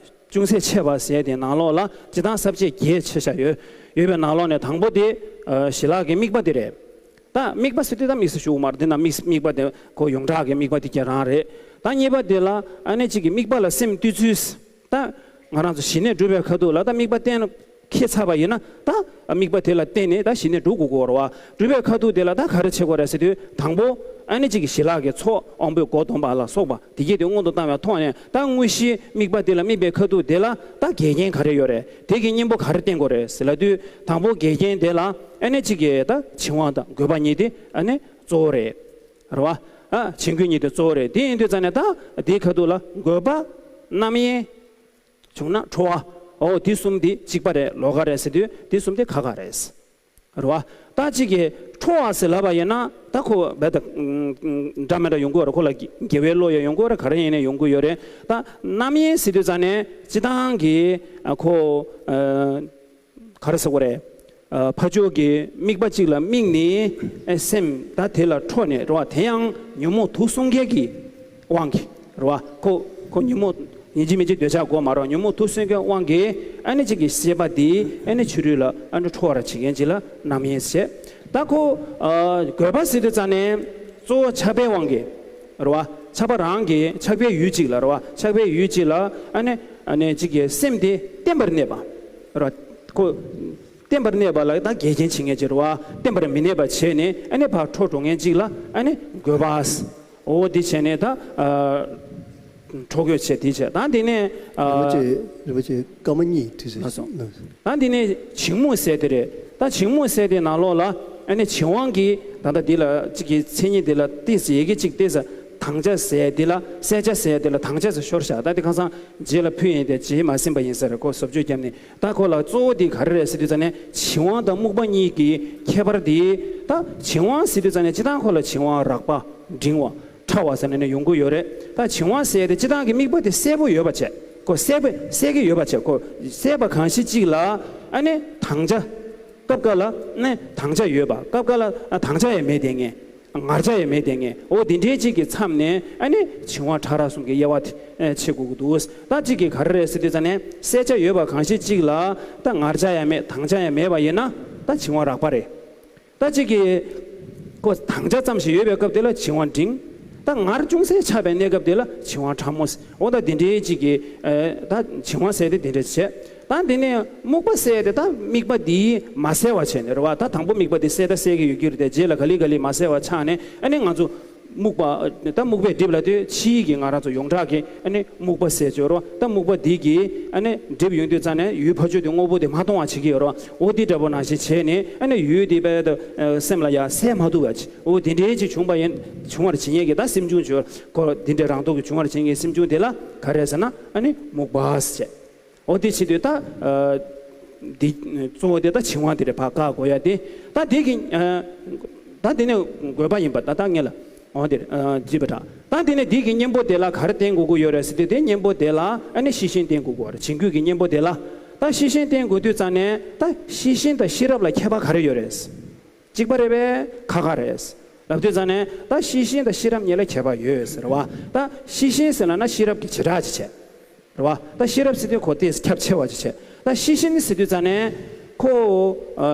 ཅུང་ཟད་ཕྱེ་བ་ཟེར་དེ་ནང་ལོགས་ལ་སྤྱིར་བཏང་ས་བཅད་བརྒྱད་ཕྱེ་བཞག་ཡོད། ཡོད་པའི་ནང་ལོགས་ནས་དང་པོ་དེ་ཨ་ཞི་ལྷག་གི་དམིགས་པ་དེ་རེད། ད་དམིགས་པ་ཟེར་དུས་ད་དམིགས་སུ་ཞུགས་མ་རེད། འདི་ན་དམིགས་དམིགས་པ་དེ་ཁོ་ཡོངས་གྲགས་ཀྱི་དམིགས་པ་དེ་ཁྱེད་རང་རེད། ད་གཉིས་པ་དེ་ལ་ཨ་ནི་ཅིག་གི་དམིགས་པ་ལ་སེམས་གཏོད་ཚུལ། ད་ང་རང་ཚོ་ཞི་གནས་སྒྲུབ་པའི་ཁ་ཐུག་ལ་ད་དམིགས་པ་གཏན་འཁེལ་ཚར་བ་ཡིན་ན། ད་དམིགས་པ་དེ་ལ་བརྟེན་ནས་ད་ཞི་གནས་སྒྲུབ་དགོས་ཀྱི་ཡོད་རེད་བ། སྒྲུབ་པའི་ཁ་ཐུག་དེ་ལ་ད་ག་རེ་བྱེད་དགོས་རེད་ཟེར་དུས། དང་པོ་ཨ་ནི་གཅིག་གི་ཞི་ལྷག་གི་ཚོགས་དབང་པོས་སྒོ་སྡོམ་པ་ལ་སོགས་པ་དེ་གྱད་དེ་སྔོན་དུ་བཏང་བའི་ཐོག་ནས། ད་དངོས་གཞིའི་དམིགས་པ་དེ་ལ་དམིགས་པའི་ཁ་ཐུག་དེ་ལ་ད་འགལ་རྐྱེན་ག་རེ་ཡོད་རེད། དེ་གི་གཉེན་པོ་ག་རེ་བསྟེན་དགོས་རེད་ཟེར་ལབ་དུས། དང་པོ་འགལ་རྐྱེན་དེ་ལ་ཨ་ནི་གཅིག་གི་ད་བྱིང་བ་དང་རྒོད་པ་གཉིས་དེ་ཨ་ནི་གཙོ་བོ་རེད། རེད་བ། ཨ་བྱིང་རྒོད་གཉིས་དེ་གཙོ་བོ་རེད། དེ་ཡིན་དུས་ཙ་ནས་ད་དེའི་ཁ་ཐུག་ལ་རྒོད་པ། རྣམ་གཡེང་། བྱུང་ན་ཁྲོ་བ། འོ་དེ་གསུམ་དེ་གཅིག་པ་རེད། ལོགས་ཀ་རེད་ཟེར་དུས་དེ་གསུམ་དེ་ཁག་ཁག་རེད། རེད་བ། ད་གཅིག་གིས་ཁྲོ་བ་ཟེར་ལབ་པ་ཡིན་ན་ད་ཁོ་རྦད་དེ་འདྲ་མི་འདྲ་ཡོང་གི་ཡོད་རེད། ཁོ་ལ་དགེ་བའི་བློ་ཡང་ཡོང་གི་ཡོད་རེད། ག་རེ་ཡིན་ནའི་ཡོང་གི་ཡོད་རེད། ད་རྣམ་གཡེང་ཟེར་དུས་ཙ་ནས་སྤྱིར་བཏང་གི་ཁོ། ག་རེ་ཟེར་དགོས་རེད། ཨ་ཕར་ཕྱོགས་ཀྱི་དམིགས་པ་གཅིག་ལ་དམིགས་ནས་ཨེ་སེམས་ད་དེ་ལ་འཕྲོ་ནས་རེད་བ། དེ་ཡང་ཉོན་མོངས་དུག་གསུམ་ཀའི་གི་དབང་གིས་རེད་བ། ཁོ་ཁོ་ཉོན་མོངས་ཡིན་གཅིག་མིན་གཅིག་འདོད་ཆགས་དགོས་མ་རེད་བ། ཉོན་མོངས་དུག་གསུམ་ཀའི་དབང་གིས་ཨ་ནི་གཅིག་གི་ཤེས་པ་དེ་ཨ་ནི་ཕྱི་རོལ་ལ་ཨ་ནི་འཕྲོ་བར་བྱེད་མཁན་གཅིག་ལ་རྣམ་གཡེང་ཟེར། ད་ཁོ་ཨ་རྒོད་པ་ཟེར་དུས་ཙ་ནས་གཙོ་བོ་ཆགས་པའི་དབང་གིས་རེད་བ། ཆགས་པ་རང་གི་ཆགས་པའི་ཡུལ་གཅིག་ལ་རེད་བ། ཆགས་པའི་ཡུལ་གཅིག་ལ་ཨ་ནི་ཨ་ནི་གཅིག་གི་སེམས་དེ་བརྟན་པར་གནས་པ་རེད་བ། ཁོ། བརྟན་པར་གནས་པ་ལ་ད་འགལ་རྐྱེན་བྱེད་མཁན་ཅིག་རེད་བ། བརྟན་པར་མི་གནས་པ་བྱས་ནས་ཨ་ནི་ཕར་འཕྲོ་འགྲོ་མཁན་ཅིག་ལ་ཨ་ནི་རྒོད་པ། འོ་འདི་བྱས་ནས་ད་ཨ་འཕྲོ་རྒོད་བྱས་འདི་བྱས། ད་འདི་ནས་ཨ་རིན་པོ་ཆེ། རིན་པོ་ཆེ་སྐར་མ་གཉིས་དུས་ཚོད་ལ་སོང་། ད་འདི་ནས་བྱིང་རྨུགས་ཟེར་དེ་རེད། ད་བྱིང་རྨུགས་ཟེར་དེ་ནང་ལོགས་ལ་ཨ་ནི་བྱིང་དབང་གིས་ད་ལྟ་འདི་ལ་གཅིག་གི་མཚན་ཉིད་འདི་ལ་ཏོག་ཙམ་ཡ་གི་གཅིག་ཏོག་ཙམ་དྭངས་ཆ་ཟེར་འདི་ལ་གསལ་ཆ་ཟེར་འདི་ལ་དྭངས་ཆ་ཟེར་ཤོར་བཞག་ད་འདི་ཁ་སང་རྗེས་ལ་ཕུལ་ཡིན་ཏེ་རྗེས་མ་ཟིན་པ་ཡིན་ས་རེད། ཁོ་བཟོ་བཅོས་བརྒྱབ་ནས། ད་ཁོ་ལ་གཙོ་བོ་འདི་ག་རེ་རེད་ཟེར་དུས་ཙ་ནས་བྱིང་བ་དང་རྨུགས་པ་གཉིས་ཀྱི་ཁྱད་པར་འདི། ད་བྱིང་བ་ཟེར་དུས་ཙ་ནས་སྤྱིར་བཏང་ཁོ་ལ་བྱིང་བ་རགས་པ་འབྲིང་བ་ཕྲ་བ་ཟེར་ནས་ནས་ཡོང་གི་ཡོད་རེད། ད་བྱིང་བ་ཟེར་དེ་སྤྱིར་བཏང་གི་དམིགས་པ་དེ་གསལ་པོ་ཡོད་པ་བྱས། ཁོ་གསལ་པོ་གསལ་གྱི་ཡོད་པ་བྱས། ཁོ་གསལ་པ་གང་ཞིག་ཅིག་ལ་ཨ་ནི་དྭངས་ཆ། སྐབས་འགའ་ལ་ཨ་ནི་དྭངས་ཆ་ཡོད་པ། སྐབས་འགའ་ལ་ཨ་དྭངས་ཆ་ཡང་མེད་དེ་ངེས། ངར་ཆ་ཡང་མེད་དེ་ངེས། འོ་དེ་འདྲའི་ཅིག་གི་མཚམས་ནས་ཨ་ནི་བྱིང་བ་ཕྲ་རགས་གསུམ་གྱི་དབྱེ་བ་དེ་ཕྱེ་དགོས་ཀྱི་འདུག་ད་ཅིག་གི་ག་རེ་རེད་ཟེར་དུས་ཙ་ནས་གསལ་ཆ་ཡོད་པ་གང་ཞིག་ཅིག་ལ་ད་ངར་ཆ་ཡང་མེད། དྭངས་ཆ་ཡང་མེད་པ་ཡིན་ན་ད་བྱིང་བ་རགས་པ་རེད། ད་ཅིག་གི་ཁོ་དྭངས་ཆ་ཙམ་ཞིག་ཡོད་པའི་སྐབས་དེ་ལ་བྱིང་བ་འབྲིང་། ད་ངར་ཅུང་ཟད་ཆགས་པའི་གནས་སྐབས་དེ་ལ་བྱིང་བ་ཕྲ་མོ། འོ་ད་དེ་འདྲའི་ཅིག་གི་ཨ་ད་བྱིང་བ་ཟེར་དེ་དེ་འདྲ་བྱས། ད་དེ་ནས་རྨུགས་པ་ཟེར་དེ་ད་དམིགས་པ་འདི་མ་གསལ་བ་བྱས་ནས་རེད་བ། ད་དང་པོ་དམིགས་པ་འདི་གསལ་ད་གསལ་གྱི་ཡོད་ཀྱི་རེད་དེ། རྗེས་ལ་ག་ལེ་ག་ལེ་མ་གསལ་བ་ཆགས་ནས་ཨ་ནི་ང་ཚོ་རྨུགས་པ། ད་རྨུགས་པས་བསྒྲིབས་ལབ་དུས་ཕྱིའི་གི་ང་རང་ཚོ་ཡོངས་གྲགས་ཀྱི་ཨ་ནི་རྨུགས་པ་ཟེར་གྱི་ཡོད་རེད་བ། ད་རྨུགས་པ་འདི་གིས་ཨ་ནི་བསྒྲིབས་ཡོང་དུས་ཙ་ནས་ཡུལ་ཕར་ཕྱོགས་དེ་དངོས་པོ་དེ་མ་མཐོང་བ་བྱེད་ཀྱི་ཡོད་རེད་བ། འོ་འདི་འདྲ་པོ་ནང་བཞིན་བྱས་ནས་ཨ་ནི་ཡུལ་དེ་རྦད་དེ་སེམས་ལ་ཡ་གསལ་མ་ཐུབ་པ་བྱས། འོ་དེ་འདྲའི་ཅིག་བྱུང་བ་ཡིན། བྱུང་བར་བྱེད་མཁན་གྱི་ད་སེམས་བྱུང་བྱོས་ཁོ་འདི་འདྲའི་རང་ལྡོག་གི་བྱུང་བར་བྱེད་མཁན་གྱི་སེམས་བྱུང་དེ་ལ་ག་རེ་ཟེར་ན་ཨ་ནི་རྨུགས་པ་ཟེར། འོ་དེ་བྱེད་དུས་ད། འདི་གཙོ་བོ་དེ་ད་བྱིང་བ་དེ་རེད། ཕར་བཀག་དགོས་ཡ་དེ། ད་དེ་གི། ད་དེ་ནས་དགོས་པ་ཡིན་པ་ད་ད་ངེད་ལ། འོ་དེ་བརྗེད་པ་དྲག་ད་དེ་ནས་དེ་གི་གཉེན་པོ་དེ་ལ་ག་རེ་བསྟེན་དགོས་ཀྱི་ཡོད་རེད་ཟེར་དུས། དེ་གཉེན་པོ་དེ་ལ་ཨ་ནི་ཤེས་བཞིན་བསྟེན་དགོས་ཀྱི་ཡོད་རེད། བྱིང་རྒོད་ཀྱི་གཉེན་པོ་དེ་ལ། ད་ཤེས་བཞིན་དང་ཤེས་རབ་ལ་ཁྱད་པར་ག་རེ་ཡོད་རེད། གཅིག་པ་རེད་པས། ཁ་ཁ་རེད། ལབ་དུས་ཙང་ནས་ད་ཤེས་བཞིན་དང་ཤེས་རབ་གཉིས་ལ་ཁྱད་པར་ཡོད་ཟེར་བ། ད་ཤེས་བཞིན་ཟེར་ལབ་ན་ཤེས་རབ་ཀྱི་བྱེ་བྲག་ཅིག་བྱས། རེད་བ། ད་ཤེས་རབ་ཟེར་དུས་ཁོ་དེས་ཁྱབ་ཆེ་བ་ཅིག་བྱས། ད་ཤེས་བཞིན་ཟེར་དུས་ཙང་ནས་ཁོ།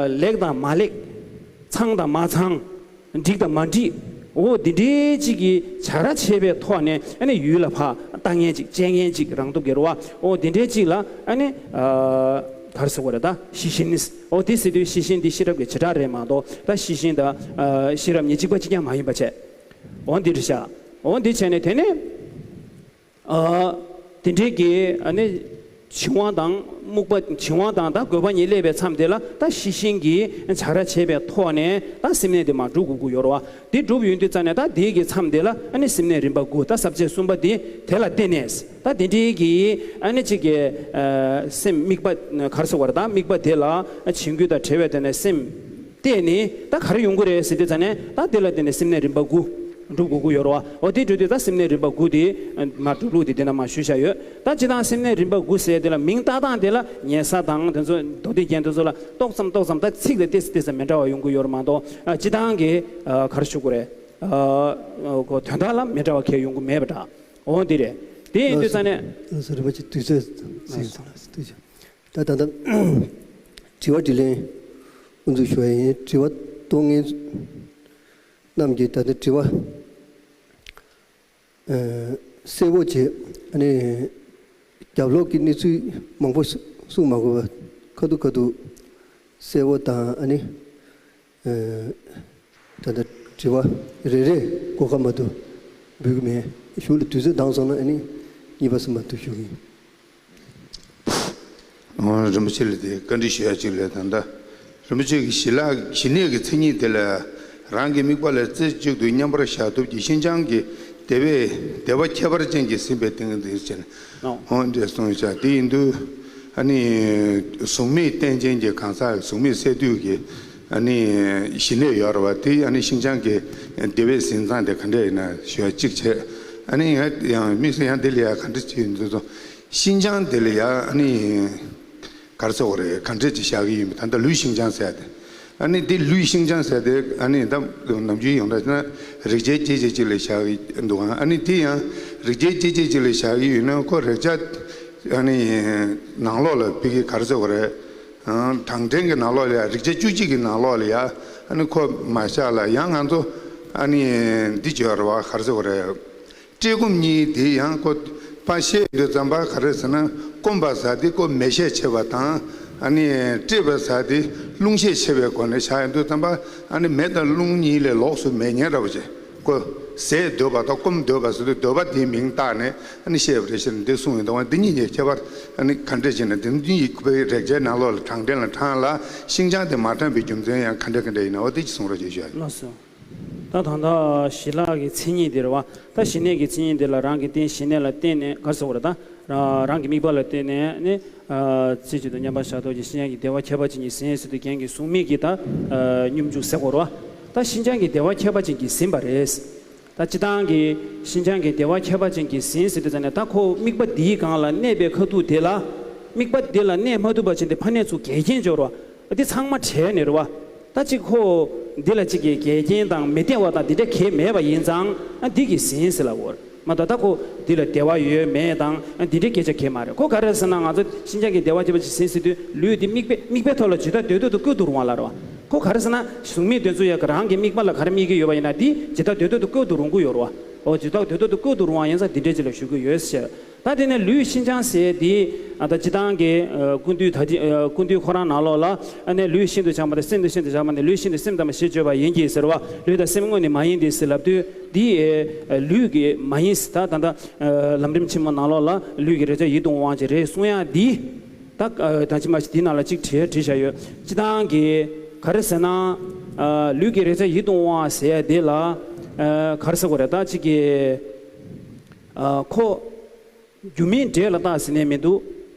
ལེགས་དང་མ་ལེགས། ཚང་དང་མ་ཚང་། འགྲིག་དང་མ་འགྲིག་འོ་འདི་འདྲའི་གཅིག་གི་བྱ་ར་བྱས་པའི་ཐོག་ནས་ཨ་ནི་ཡུལ་ལ་ཕར་ལྟ་མཁན་ཅིག་དཔྱད་མཁན་ཅིག་རང་སྟོབས་ཀྱིས་རེད་བ། འོ་འདི་འདྲའི་གཅིག་ལ་ཨ་ནི། ག་རེ་ཟེར་དགོས་རེད། ད་ཤེས་བཞིན་ནི། འོ་དེ་ཟེར་དུས་ཤེས་བཞིན་འདི་ཤེས་རབ་ཀྱི་བྱེ་བྲག་རེད་མ་གཏོགས། ད་ཤེས་བཞིན་དང་། ཤེས་རབ་གཉིས་གཅིག་པ་གཅིག་རྐྱང་མ་ཡིན་པ་བྱས། འོ་འདི་རེད་ཤག་འོ་འདི་བྱས་ནས་དེ་ནས། དེ་འདྲའི་གི་ཨ་ནི་བྱིང་བ་དང་རྨུགས་པ། བྱིང་བ་དང་ད་རྒོད་པ་གཉིས་སླེབས་པའི་མཚམས་དེ་ལ་ད་ཤེས་བཞིན་གྱིས་བྱ་ར་བྱས་པའི་ཐོག་ནས་ད་སེམས་ནད་དེ་མར་སྒྲུབ་དགོས་ཀྱི་ཡོད་རེད་བ། དེ་སྒྲུབ་ཡོང་དུས་ཙང་ནས་ད་དེའི་གི་མཚམས་དེ་ལ་ཨ་ནི་སེམས་ནད་རིམ་པ་དགུ། ད་ས་བཅད་གསུམ་པ་དེ་དེ་ལ་བརྟེན་ནས། ད་དེ་འདྲའི་གི་ཨ་ནི་གཅིག་གི་སེམས་དམིགས་པ་ག་རེ་ཟེར་དགོས་རེད། ད་དམིགས་པ་དེ་ལ་བྱིང་རྒོད་དང་བྲལ་བའི་དོན་ནས་སེམས། བལྟས་ནས་ད་ག་རེ་ཡོང་གི་རེད་ཟེར་དུས་ཙང་ནས། ད་དེ་ལ་བརྟེན་ནས་སེམས་ནད་རིམ་པ་དགུ་སྒྲུབ་དགོས་ཀྱི་ཡོད་རེད་བ། འོ་དེ་འགྲོ་དུས་ད་སེམས་ནད་རིམ་པ་དགུ་དེ་མར་སྒྲུབ་ལུགས་དེ་དེ་འདྲ་མར་ཞུས་བཞག་ཡོད། ད་སྤྱིར་བཏང་སེམས་ནད་རིམ་པ་དགུ་ཟེར་དེ་ལ་མིང་བཏགས་སྟངས་དེ་ལ་ཉལ་ས་དང་དེ་ཚོ་མདོ་སྡེ་རྒྱན་དེ་ཚོ་ལ་ཏོག་ཙམ་ཏོག་ཙམ་ད་ཚིག་དང་ཏོག་ཙམ་ཏོག་ཙམ་མི་འདྲ་བ་ཡོང་གི་ཡོད་རེད་མ་གཏོགས། སྤྱིར་བཏང་གི་ག་རེ་ཞུ་དགོས་རེད། དོན་དག་ལ་མི་འདྲ་བ་གང་ཡང་ཡོང་གི་མེད་པ་འདྲ། འོ་འདི་རེད། དེ་ཡིན་དུས་ཙང་ནས། ལགས་སོ། རིན་པོ་ཆེ་དུས་ཚོད་ཟིན་སོང་། ལགས་སོ། ཐུགས་རྗེ་ཆེ། ད་ད་ལྟ་དྲི་བ་དྲིས་ལན་དབུ་འཛུགས་ཞུ་བ་ཡིན། དྲི་བ་གཏོང་མཁན་རྣམས་ཀྱིས་ད་ལྟ་དྲི་བ་ཨ་གསལ་བོ་བྱས། ཨ་ནི་རྒྱབ་ལོགས་ཀྱི་གནས་ཚུལ་མང་པོ་གསུང་མ་དགོས་པ། ཁ་ཐུག་ཁ་ཐུག་གསལ་བོ་དང་། ཨ་ནི་ཨ་ད་ལྟ་དྲི་བ་རེ་རེ་གོ་སྐབས་མ་གཏོགས་འབུལ་གྱི་མེད། གཞུག་ལ་དུས་ཚོད་འདང་སོང་ན་ཨ་ནི་གཉིས་པ་གསུམ་པ་དུ་ཞུ་གི་ཡིན། ཨོ། རིན་པོ་ཆེ་ལ་དེ་བཀའ་འདྲི་ཞུ་ཡ་གཅིག་ལས། ད་ལྟ་རིན་པོ་ཆེ་གིས་ཞི་ལྷག་ཞི་གནས་ཀྱི་མཚན་ཉིད་དེ་ལ་རང་གི་དམིགས་པ་ལ་རྩེ་གཅིག་ཏུ་མཉམ་པར་བཞག་ཐབས་ཀྱི་ཤིན་སྦྱངས་ཀྱི་བདེ་བས། བདེ་བ་ཁྱད་པར་ཅན་གྱིས་ཟིན་པའི་སྟེང་དུ་ཟེར་ནས། ཨོ། ཨོ་འདྲས་གསུངས་བཞག་དེ་ཡིན་དུས་ཨ་ནི་གཟུགས་མེད་རྟེན་ཅན་གྱི་གང་ཟག་གཟུགས་མེད་སས་བསྡུས་ཀྱི་ཨ་ནི་ཞི་གནས་ཡོད་རེད་བ། དེ་ཨ་ནི་ཤིན་སྦྱངས་ཀྱི་བདེ་བས་ཟིན་སྟངས་དེ་ག་འདྲས་ཡིན་ན་ཞུ་ཡ་གཅིག་བྱས། ཨ་ནི་ཡང་དམིགས་བསལ་ཡང་འདི་ལ་ཡ་ག་འདྲ་ཅིག་ཡིན་དུས་སོ། ཤིན་སྦྱངས་དེ་ལ་ཡ་ཨ་ནི་ག་རེ་ཟེར་དགོས་རེད། ག་འདྲས་ཅིག་བཞག་གི་ཡིན་པ། ད་ལྟ་ལུས་ཤིན་སྦྱངས་ཟེར་ཡ་དེ། ཨ་ནི་དེ་ལུས་ཤིན་སྦྱངས་ཟེར་དེ་ཨ་ནི་ད་ནམ་རྒྱུན་ཡོངས་གྲགས་ན་རེག་བྱའི་སྐྱེ་མཆེད་ཅིག་ལ་བཞག་གི་འདུག་ཨ་ནི་དེ་ཡང་རེག་བྱའི་སྐྱེ་མཆེད་ཅིག་ལ་བཞག་གི་ཡོད་ན་ཁོ་རེག་བྱ་ཨ་ནི་ནང་ལོགས་ལ་ཕ་གི་ག་རེ་ཟེར་དགོས་རེད། གྲང་འབྲེལ་གྱི་ནང་ལོགས་ལ་ཡ། རེག་བྱ་བཅུ་གཅིག་གི་ནང་ལོགས་ལ་ཡ་ཨ་ནི་ཁོ་མ་བཞག་ལ་ཡང་ང་ཚོ་ཨ་ནི་འདི་བརྗོད་རེད་བ། ག་རེ་ཟེར་དགོས་རེད། བཀྲེས་སྐོམ་གཉིས་དེ་ཡང་ཁོ་ཕར་བཤད་དུས་ཙམ་པ་ག་རེ་ཟེར་ན། སྐོམ་པ་ཟེར་དེ་ཁོ་མེ་ཤས་ཆེ་བ་དང་། ཨ་ནི་བཀྲེས་པ་ཟེར་དེ་རླུང་ཤས་ཆེ་བའི་སྒོ་ནས་བཞག་ཡོང་དུས་ཙམ་པ་ཨ་ནི་མེ་དང་རླུང་གཉིས་ལས་ལོགས་སུ་མེད་ཉེ་ར་བ་བྱས། ཁོ་ཟས་འདོད་པ་དང་སྐོམ་འདོད་པ་ཟེར་དུས་འདོད་པ་དེའི་མིང་བཏགས་ནས་ཨ་ནི་བཤད་པ་རེད་ཟེར་ནས་འདི་གསུངས་ཡོད་འདུག་འདི་གཉིས་ཀྱི་ཁྱད་པར་ཨ་ནི་ག་འདྲས་བྱས་ན། འདི་གཉིས་ཀྱི་རེག་བྱའི་ནང་ལོགས་ལ་གྲང་འབྲེལ་ལ་གྲང་ལ་ཤིན་སྦྱངས་དེ་མ་གྲང་བའི་རྒྱུ་མཚན་ཡང་ག་འདྲས་ག་འདྲས་ཡིན་ན། འོ་དེ་ཅིག་གསུང་རོགས་ཞེས་ཞུ་ཡ་ཡིན། ལགས་སོ། ད་ད་ལྟ་ཞི་ལྷག་གི་མཚན་ཉིད་དེ་རེད་བ། ད་ཞི་གནས་ཀྱི་མཚན་ཉིད་དེ་ལ་རང་གི་རྟེན་ཞི་གནས་ལ་བརྟེན་ནས། ག་རེ་ཟེར་དགོས་རེད། ད་རང་གི་དམིགས་པ་ལ་བརྟེན་ནས་ནི། རྩེ་གཅིག་ཏུ་མཉམ་པར་བཞག་ཐབས་ཀྱི་ཤིན་སྦྱངས་ཀྱི་བདེ་བ་ཁྱད་པར་ཅན་གྱིས་ཟིན་ཟེར་དུས་རྒྱན་གྱི་གཟུགས་མེད་ཀྱི་ད་སྙོམས་འཇུག་ཟེར་དགོས་རེད་བ། ད་ཤིན་སྦྱངས་ཀྱི་བདེ་བ་ཁྱད་པར་ཅན་གྱིས་ཟིན་པ་རེད། ད་སྤྱིར་བཏང་གི་ཤིན་སྦྱངས་ཀྱི་བདེ་བ་ཁྱད་པར་ཅན་གྱིས་ཟིན་ཟེར་དུས་ཙམ་ནས། ད་ཁོ་དམིགས་པ་འདིའི་སྒང་ལ་གནས་པའི་ཁ་ཐུག་དེ་ལ། དམིགས་པ་འདི་ལ་གནས་མ་ཐུབ་པ་ཅིག་འདི་ཕ་གནས་ཚུར་འགལ་རྐྱེན་འབྱོར་བ། འདི་ཚང་མ་བྲལ་ནས་རེད་བ། ད་ཅིག་ཁོ་འདི་ལ་ཅིག་གི་འགལ་རྐྱེན་དང་མི་བདེ་བ་དང་འདི་འདྲ་གང་ཡང་མེད་པ་ཡིན་ཙང་། ཨ་འདི་གིས་ཟིན་ཟེར་ལབ་ཡོད་མ་གཏོགས། ད་ཁོ་འདི་ལ་བདེ་བ་ཡོད་མེད་དང་ཨ་འདི་འདྲའི་སྐད་ཆ་གང་ཡང་མ་རེད། ཁོ་ག་རེ་ཟེར་ན། ང་ཚོ་ཤིན་སྦྱངས་ཀྱི་བདེ་བ་ཁྱད་པར་ཅན་གྱིས་ཟིན་ཟེར་དུས་ལུས་འདི་དམིགས་པའི་དམིགས་པའི་ཐོག་ལ་ཇི་ལྟར་འདོད་འདོད་དུ་བཀོད་དུ་རུང་བ་ལ་རེད་བ། ཁོ་ག་རེ་ཟེར་ན། གཟུགས་མེད་དེ་ཚོ་ཡ་གི་རང་གི་དམིགས་པ་ལ་ག་རེ་དམིགས་ཀྱི་ཡོད་པ་ཡིན་ན་འདི་ཇི་ལྟར་འདོད་འདོད་དུ་བཀོད་དུ་རུང་གི་ཡོད་རེད་བ། འོ་ཇི་ལྟར་འདོད་འདོད་དུ་བཀོད་དུ་རུང་བ་ཡིན་ཙང་འདི་འདྲའི་ཅིག་ལ་ཞུ་གི་ཡོད་ཟེར། ད་དེ་ནས་ལུས་ཤིན་སྦྱངས་ཟེར་དེ། ཨ་ད་སྤྱིར་བཏང་གི་ཨ་ཀུན་བཏུས་ད་ཅི་ཨ་ཀུན་བཏུས་ཁོ་རང་ནང་ལོགས་ལ། ཨ་ནི་ལུས་ཤིན་ཏུ་སྦྱངས་པ་དང་སེམས་དང་ཤིན་ཏུ་སྦྱངས་པ་ནི། ལུས་ཤིན་ཏུ་སེམས་ཙམ་པ་ཞེས་བརྗོད་པ་ཡིན་གྱི་ཟེར་བ། ལུས་དང་སེམས་དངོས་ནི་མ་ཡིན་ཏེ་ཟེར་ལབ་དུས། འདི་ཨེ་ལུས་ཀྱི་མ་ཡིན་ཟེར། ད་ད་ལྟ་ཨ་ལམ་རིམ་ཆེན་མོ་ནང་ལོགས་ལ་ལུས་ཀྱི་རེག་བྱ་ཡིད་དུ་འོང་བ་ཅིག་རེད་གསུང་ཡག་འདི། ད་ཨ་ད་ཅི་མ་ཅི་འདི་ནང་ལ་ཅིག་བྲིས་བྲིས་བཞག་ཡོད། སྤྱིར་བཏང་གི་ག་རེ་ཟེར་ན། ཨ་ལུས་ཀྱི་རེག་བྱ་ཡིད་དུ་འོང་བ་ཟེར་ཡ་དེ་ལ། ཨ་ག་རེ་ཟེར་དགོས་རེད། ད་ཅིག་གི་ཨ་ཁོ་སྒྱུ་མའི་འབྲས་ལ་བཏགས་ཟེར་ནས་མི་འདུག་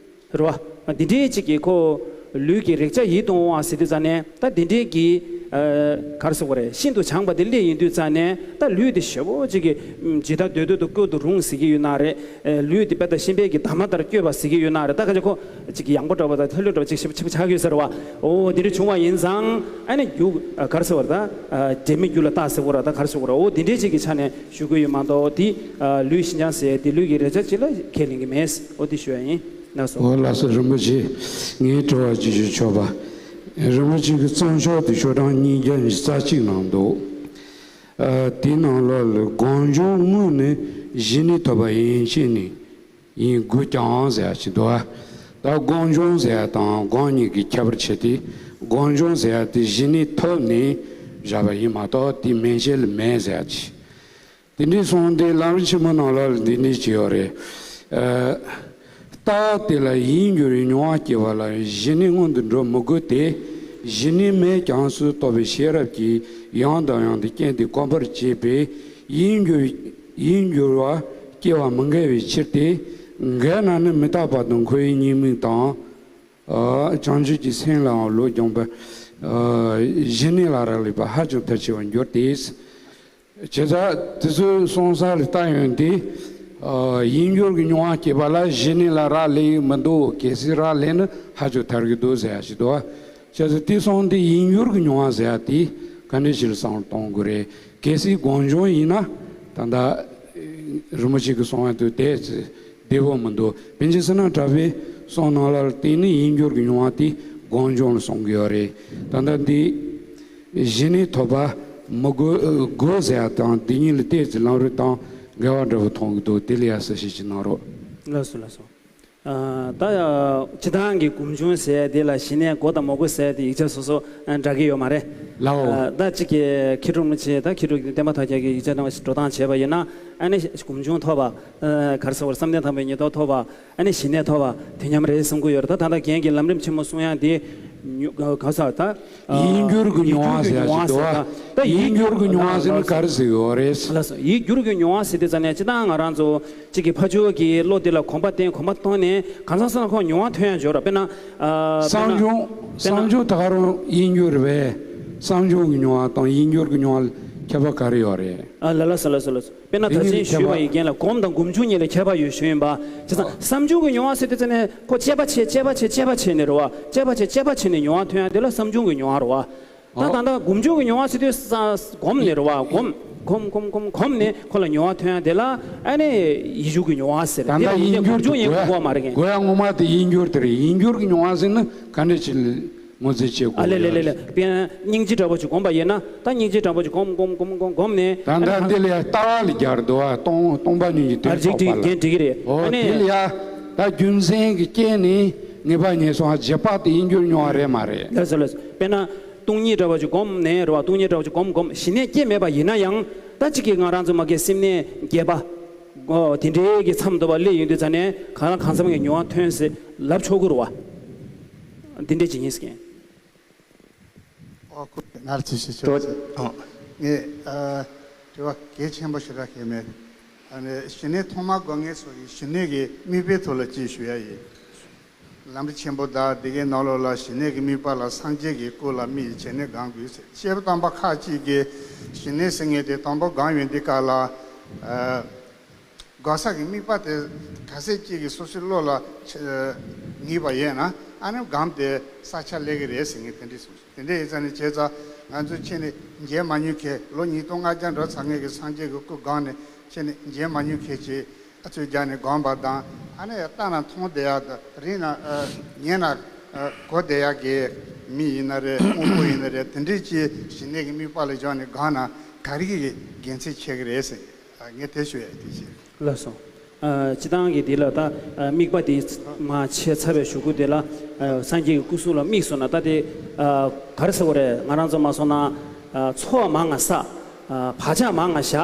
རེད་བ། འདི་འདྲའི་ཅིག་གི་ཁོ་ལུས་ཀྱི་རེག་བྱ་ཡིད་དུ་འོང་བ་ཟེར་དུས་ཙ་ནས་ད་འདི་འདྲའི་གི་ག་རེ་ཟེར་དགོས་རེད། ཤིན་ཏུ་སྦྱངས་པ་དེ་སླེབས་ཡིན་དུས་ཙ་ནས་ད་ལུས་དེ་ཞེ་པོ་ཅིག་གི་ཇི་ལྟར་འདོད་འདོད་དུ་བཀོལ་དུ་རུང་ཟེར་གྱི་ཡོད་ན་རེད། ལུས་དེ་དཔེ་ད་ཤིང་བལ་གྱི་འདབ་མ་ལྟར་བཀོད་པ་ཟེར་གྱི་ཡོད་ན་རེད། ད་ག་ཅིག་ཁོ་ཅིག་གི་ཡང་པོ་འདྲ་བ་དང་ཐལ་ལུ་འདྲ་བ་ཅིག་ཞེ་པོ་ཅིག་ཆགས་ཀྱི་ཡོད་ཟེར་བ། འོ་འདི་འདྲ་བྱུང་བ་ཡིན་ཙང་ཨ་ནི་རྒྱུ་ག་རེ་ཟེར་བ་རེད། ད་འབྲས་མེད་རྒྱུ་ལ་རྟག་ཟེར་བ་རེད། ད་ག་རེ་ཟེར་བ་རེད། འོ་འདི་འདྲའི་ཅིག་གི་ཆ་ནས་ཞུ་གི་ཡོད་མ་གཏོགས་འདི་ལུས་ཤིན་སྦྱངས་ཟེར་དེ་ལུས་ཀྱི་རེག་བྱ་ཅིག་ལ་ཁས་ལེན་གྱི་མེད། འོ་འདི་ཞུ་ཡ་ཡིན། ལགས་སོ། འོ་ལགས་སོ། རིན་པོ་ཆེ། ངའི་དྲི་བ་ཅིག་ཞུ་ཆོག་པ། རིན་པོ་ཆེ་གི་རྩོམ་ཤོག་དེ་ཤོག་གྲངས་ཉིས་བརྒྱ་ཉི་ཤུ་རྩ་གཅིག་ནང་འདུག་ཨ། དེའི་ནང་ལོགས་ལ་སྒོམ་བྱུང་དངོས་ནི་གཞི་ནས་ཐོབ་པ་ཡིན་ཕྱིར་ནི་ཡིན་དགོས་ཀྱང་ཟེར་ཡ་ཅིག་འདུག་ཨ། ད་སྒོམ་བྱུང་ཟེར་ཡ་དང་སྒོམ་གཉིས་ཀྱི་ཁྱད་པར་ཕྱེ་སྟེ། སྒོམ་བྱུང་ཟེར་ཡ་དེ་གཞི་ནས་ཐོབ་ནས་བཞག་པ་ཡིན་མ་གཏོགས་དེ་མན་ཆད་ལ་མེད་ཟེར་ཡ་ཅིག་དེ་འདྲའི་གསུངས་ཏེ་ལམ་རིམ་ཆེན་མོ་ནང་ལ་འདི་འདྲ་ཅིག་ཡོད་རེད། ཨ། ལྟ་བ་དེ་ལ་ཡིད་འགྱུར་བའི་མྱོང་བ་སྐྱེ་བ་ལ་གཞི་ནས་མངོན་དུ་འགྲོ་མི་དགོས་ཏེ། གཞི་ནས་མེད་ཀྱང་སུ་རྟོགས་པའི་ཤེས་རབ་ཀྱིས་ཡང་དང་ཡང་དུ་རྐྱེན་དེ་གོམས་པར་བྱེད་པས་ཡིད་འགྱུར་ཡིད་འགྱུར་བ་སྐྱེ་བ་མི་འགལ་བའི་ཕྱིར་ཏེ། འགལ་ན་ནི་མི་རྟག་པ་དང་འཁོར་བའི་ཉེས་དམིགས་དང་། ཨ། བྱང་ཆུབ་ཀྱི་སེམས་ལའང་བློ་སྦྱོང་བའི་ཨ་གཞི་གནས་ལ་རག་ལས་པ་ཧ་ཅང་མཐར་ཕྱིན་པར་འགྱུར་ཏེ། བྱས་ཙང་དེ་ཚོའི་གསུང་ས་ལ་ལྟ་ཡོང་དུས། ཨ། ཡིད་འགྱུར་གྱི་མྱོང་བ་སྐྱེས་པ་ལ་གཞི་གནས་ལ་རག་ལས་ཀྱི་མི་འདུག་གལ་སྲིད་རག་ལས་ན་ཧ་ཅང་ཐར་གྱི་འདུག་ཟེར་ཡ་ཞིག་འདུག་བྱས་ཙང་དེ་སོང་དུས་ཡིད་འགྱུར་གྱི་མྱོང་བ་ཟེར་ཡ་དེ་ག་འདྲ་ཞིག་ལ་བསམ་བློ་གཏོང་དགོས་རེད། གལ་སྲིད་སྒོམ་བྱུང་ཡིན་ན་ད་ལྟ་རིན་པོ་ཆེ་གིས་གསུང་བ་དེ་དེ་བདེ་པོ་མི་འདུག་པཎ་ཆེན་བསོད་ནམས་གྲགས་པའི་གསུང་ནང་ལ་བརྟེན་ནས་ཡིད་འགྱུར་གྱི་མྱོང་བ་དེ་སྒོམ་བྱུང་ལ་གསུང་གི་ཡོད་རེད། ད་ལྟ་འདི་གཞི་ནས་ཐོབ་པ་མི་དགོས་དགོས་ཟེར་ཡ་དང་འདི་གཉིས་ལ་ཏོག་ཙམ་ལམ་རིམ་དང་འགལ་བ་འདྲ་བོ་མཐོང་གི་འདུག་དེ་ལ་ཡ་གསལ་བཤད་ཅིག་གནང་རོགས། ལགས་སོ། ལགས་སོ། ཨ། ད་སྤྱིར་བཏང་གི་སྒོམ་བྱུང་ཟེར་དེ་ལ་གཞི་གནས་དགོས་དང་མ་དགོས་ཟེར་དེ་ཡིག་ཆ་སོ་སོ་ཨ་འདྲ་གི་ཡོད་མ་རེད། ལའོ། ཨ། ད་གཅིག་གི་མཁས་གྲུབ་རིན་པོ་ཆེ་ད་མཁས་གྲུབ་ཀྱི་བསྟན་པ་དར་རྒྱས་ཀྱི་ཡིག་ཆ་ནང་འགྲོ་སྟངས་བྱས་པ་ཡིན་ན་ཨ་ནི་སྒོམ་བྱུང་ཐོབ་པ། ཨ། ག་རེ་ཟེར་བ་རེད། བསམ་གཏན་དང་པོའི་ཉིན་ཐོབ་ཐོབ་པ། ཨ་ནི་གཞི་གནས་ཐོབ་པ་དེ་མཉམ་རེད་བསམ་གྱི་ཡོད་རེད། ད་ད་ལྟ་རྒན་གྱིས་ལམ་རིམ་ཆེན་མོ་གསུང་ཡག་འདི་ཉུ་ག་ས་ད་ཡིད་འགྱུར་གྱི་མྱོང་བ་ཟེར་ཡ་ཞིག་འདུག་བ། ད་ཡིད་འགྱུར་གྱི་མྱོང་བ་ཟེར་ན་ག་རེ་ཟེར་གྱི་ཡོད་རེད། ལགས་སོ། ཡིད་འགྱུར་གྱི་མྱོང་བ་ཟེར་དུས་ཙ་ནས་སྤྱིར་བཏང་ང་རང་ཚོ་གཅིག་གི་ཕ་ཆོས་ཀྱི་བློ་དེ་ལ་གོམས་པ་བསྟེན་གོམས་པ་བཏང་ནས་གང་ཟག་སོ་སོ་ལ་ཁོ་མྱོང་བ་ཐོན་ཡག་ཡོད་རེད། དཔེར་ན། ཨ། དཔེར་ན། བསམ་བྱུང་། དཔེར་ན། བསམ་བྱུང་ད་ག་རང་ཡིད་འགྱུར་རེད་པས། བསམ་བྱུང་གི་མྱོང་བ་དང་ཡིད་འགྱུར་གྱི་མྱོང་བ་ལ་ཁྱད་པར་ག་རེ་ཡོད་རེད། ཨ། ལ་ལ་ས་ལ་ས་ལ་ས། དཔེར་ན་ད་ཅིག་ཞུས་པ་ཡི་རྐྱེན་ལ་སྒོམ་དང་སྒོམ་བྱུང་གཉིས་ལ་ཁྱད་པར་ཡོད་ཞུས་ཡིན་པ། བྱས་ཙང་བསམ་བྱུང་གི་མྱོང་བ་ཟེར་དུས་ཙ་ནས་ཁོ་དཔྱད་པ་བྱས་དཔྱད་པ་བྱས་དཔྱད་པ་བྱས་ནས་རེད་བ། དཔྱད་པ་བྱས་དཔྱད་པ་བྱས་ནས་མྱོང་བ་ཐོན་ཡག་དེ་ལ་བསམ་བྱུང་གི་མྱོང་བ་རེད་བ། ད་ད་ལྟ་སྒོམ་བྱུང་གི་མྱོང་བ་ཟེར་དུས་ས་སྒོམ་ནས་རེད་བ། སྒོམ་སྒོམ་སྒོམ་སྒོམ་སྒོམ་ནས་ཁོ་ལ་མྱོང་བ་ཐོན་ཡག་དེ་ལ་ཨ་ནི་ཡིད་འགྱུར་གྱི་མྱོང་བ་ཟེར། ད་དེ་ལ་ཡིད་འགྱུར་སྒོམ་བྱུང་ཉན་དགོས་མ་རེད། དགོས་ཡག་ངོ་མ་དེ་ཡིད་འགྱུར་དེ་རེད། ཡིད་འགྱུར་གྱི་མྱོང་བ་ཟེར་ན་ག་འདྲ་ཅིག་ལ། ངོས་འཛིན་བྱེད་དགོས། ཨ་ལེ་ལེ་ལེ་ལེ། དཔེར་ན་སྙིང་རྗེ་འདྲ་པོ་ཅིག་སྒོམ་པ་ཡིན་ན་ད་སྙིང་རྗེ་འདྲ་པོ་ཅིག་སྒོམ་སྒོམ་སྒོམ་སྒོམ་སྒོམ་ནས། ད་ལྟ་འདི་ལ་ཡང་ལྟ་བ་ལ་སྦྱར་འདུག་བ། སྟོང་སྟོང་པ་ཉིད་ཀྱི་དོན་རྟོགས་པ་ལ། འགན་འགྲིག་གི་རེད། ཨོ་ཨ་ནི། དེ་ལ་ཡང་ད་རྒྱུ་མཚན་གྱི་རྐྱེན་ནི་ངེས་པ་ཉེས་སོང་བ་རྗེས་དཔག་དེ་ཡིད་འགྱུར་མྱོང་བ་རེད་མ་རེད། ལགས་སོ་ལགས་སོ། དཔེར་ན་སྟོང་ཉིད་འདྲ་པོ་ཅིག་སྒོམ་ནས་རེད་བ། སྟོང་ཉིད་འདྲ་པོ་ཅིག་སྒོམ་སྒོམ་གཞི་གནས་སྐྱེ་མེད་པ་ཡིན་ན་ཡང་ད་གཅིག་གིས་ང་རང་ཚོ་མ་གི་སེམས་གནས་བརྒྱད་པ། ཨོ་དེ་འདྲའི་གི་མཚམས་འདྲ་པོ་སླེབས་ཡོང་དུས་ཙ་ནས་གང་ལ་གང་འཚམ་གྱི་མྱོང་བ་ཐོན་སྲིད་ལབ་ཆོག་གི་རེད་བ། དེ་འདྲས་ཅིག་ཡིན་ཟེར་མཁན། ཨོ་ཁུ་ནར་ཅི་ཞིག་ཆོག་ཅིག་ཨོ། ངས་ཨ་དྲི་བ་གལ་ཆེན་པོ་ཞིག་རག་གི་མེད། ཨ་ནི་གཞི་གནས་ཐོག་མར་སྒོམ་མཁན་ཚོ་གི་གཞི་གནས་ཀྱི་དམིགས་པའི་ཐོག་ལ་ཅིག་ཞུ་ཡ་ཡིན། ལམ་རིམ་ཆེན་པོ་དང་འདི་གའི་ནང་ལོགས་ལ་གཞི་གནས་ཀྱི་དམིགས་པ་ལ་སངས་རྒྱས་ཀྱི་སྐུ་ལ་དམིགས་བྱས་ནས་སྒོམ་དགོས་ཟེར། བཤད་པ་དམ་པ་ཁ་ཅིག་གིས་གཞི་གནས་ཟེར་མཁན་དེ་དང་པོ་སྒོམ་ཡོང་དུས་སྐབས་ལ། ཨ། སྒོམ་ས་གི་དམིགས་པ་དེ་ག་ཚད་ཅིག་གིས་སོ་སོའི་བློ་ལ་ཆ་ངེས་པ་ཡོད་ན་ཨ་ནི་སྒོམ་དེ་ས་ཆ་སླེབས་ཀྱི་རེད་ཟེར་མཁན་དེ་འདྲས་གསུངས་སོང་། དེ་འདྲས་ཡིན་ཙང་ནི་བྱས་ཙང་ང་ཚོས་ཁྱེད་ནི་མཇལ་མ་མྱོང་མཁན། ལོ་ཉིས་སྟོང་ལྔ་བརྒྱ་འགྲོ་ཚར་མཁན་གྱི་སངས་རྒྱས་ཀྱི་སྐུ་སྒོམ་ནས་ཁྱེད་ནི་མཇལ་མ་མྱོང་མཁན་ཅིག་ཨ་ཚོད་རྒྱག་ནས་སྒོམ་པ་དང་། ཨ་ནི་ལྟ་ན་མཐོང་བསྡད་ཡག་དང་རིག་ན་ཨ་ཉན་ན་ཨ་གོ་བསྡད་ཡག་གི་མི་ཡིན་ན་རེད། དངོས་པོ་ཡིན་ན་རེད། དེ་འདྲས་ཅིག་གཞི་གནས་ཀྱི་དམིགས་པ་ལ་སྦྱངས་ནས་སྒོམ་ན་ག་རེ་གི་དགེ་མཚན་ཆེ་གི་རེད་ཟེར། ཨ་ངས་དེ་ཞུ་ཡ་དེ་བྱས། ལགས་སོ། ཨ་སྤྱིར་བཏང་གི་འདི་ལ་ད་ཨ་དམིགས་པ་དེ་མ་ཆད་ཚར་བའི་གཞུག་གུ་དེ་ལ་ཨ་སངས་རྒྱས་ཀྱི་སྐུ་གཟུགས་ལ་དམིགས་སོང་ན་ད་དེ་ཨ་ག་རེ་ཟེར་དགོས་རེད། ང་རང་ཚོ་མ་སོང་ན་ཨ་འཚོ་བ་མང་ང་བསགས། ཨ་བག་ཆགས་མང་ང་བཞག་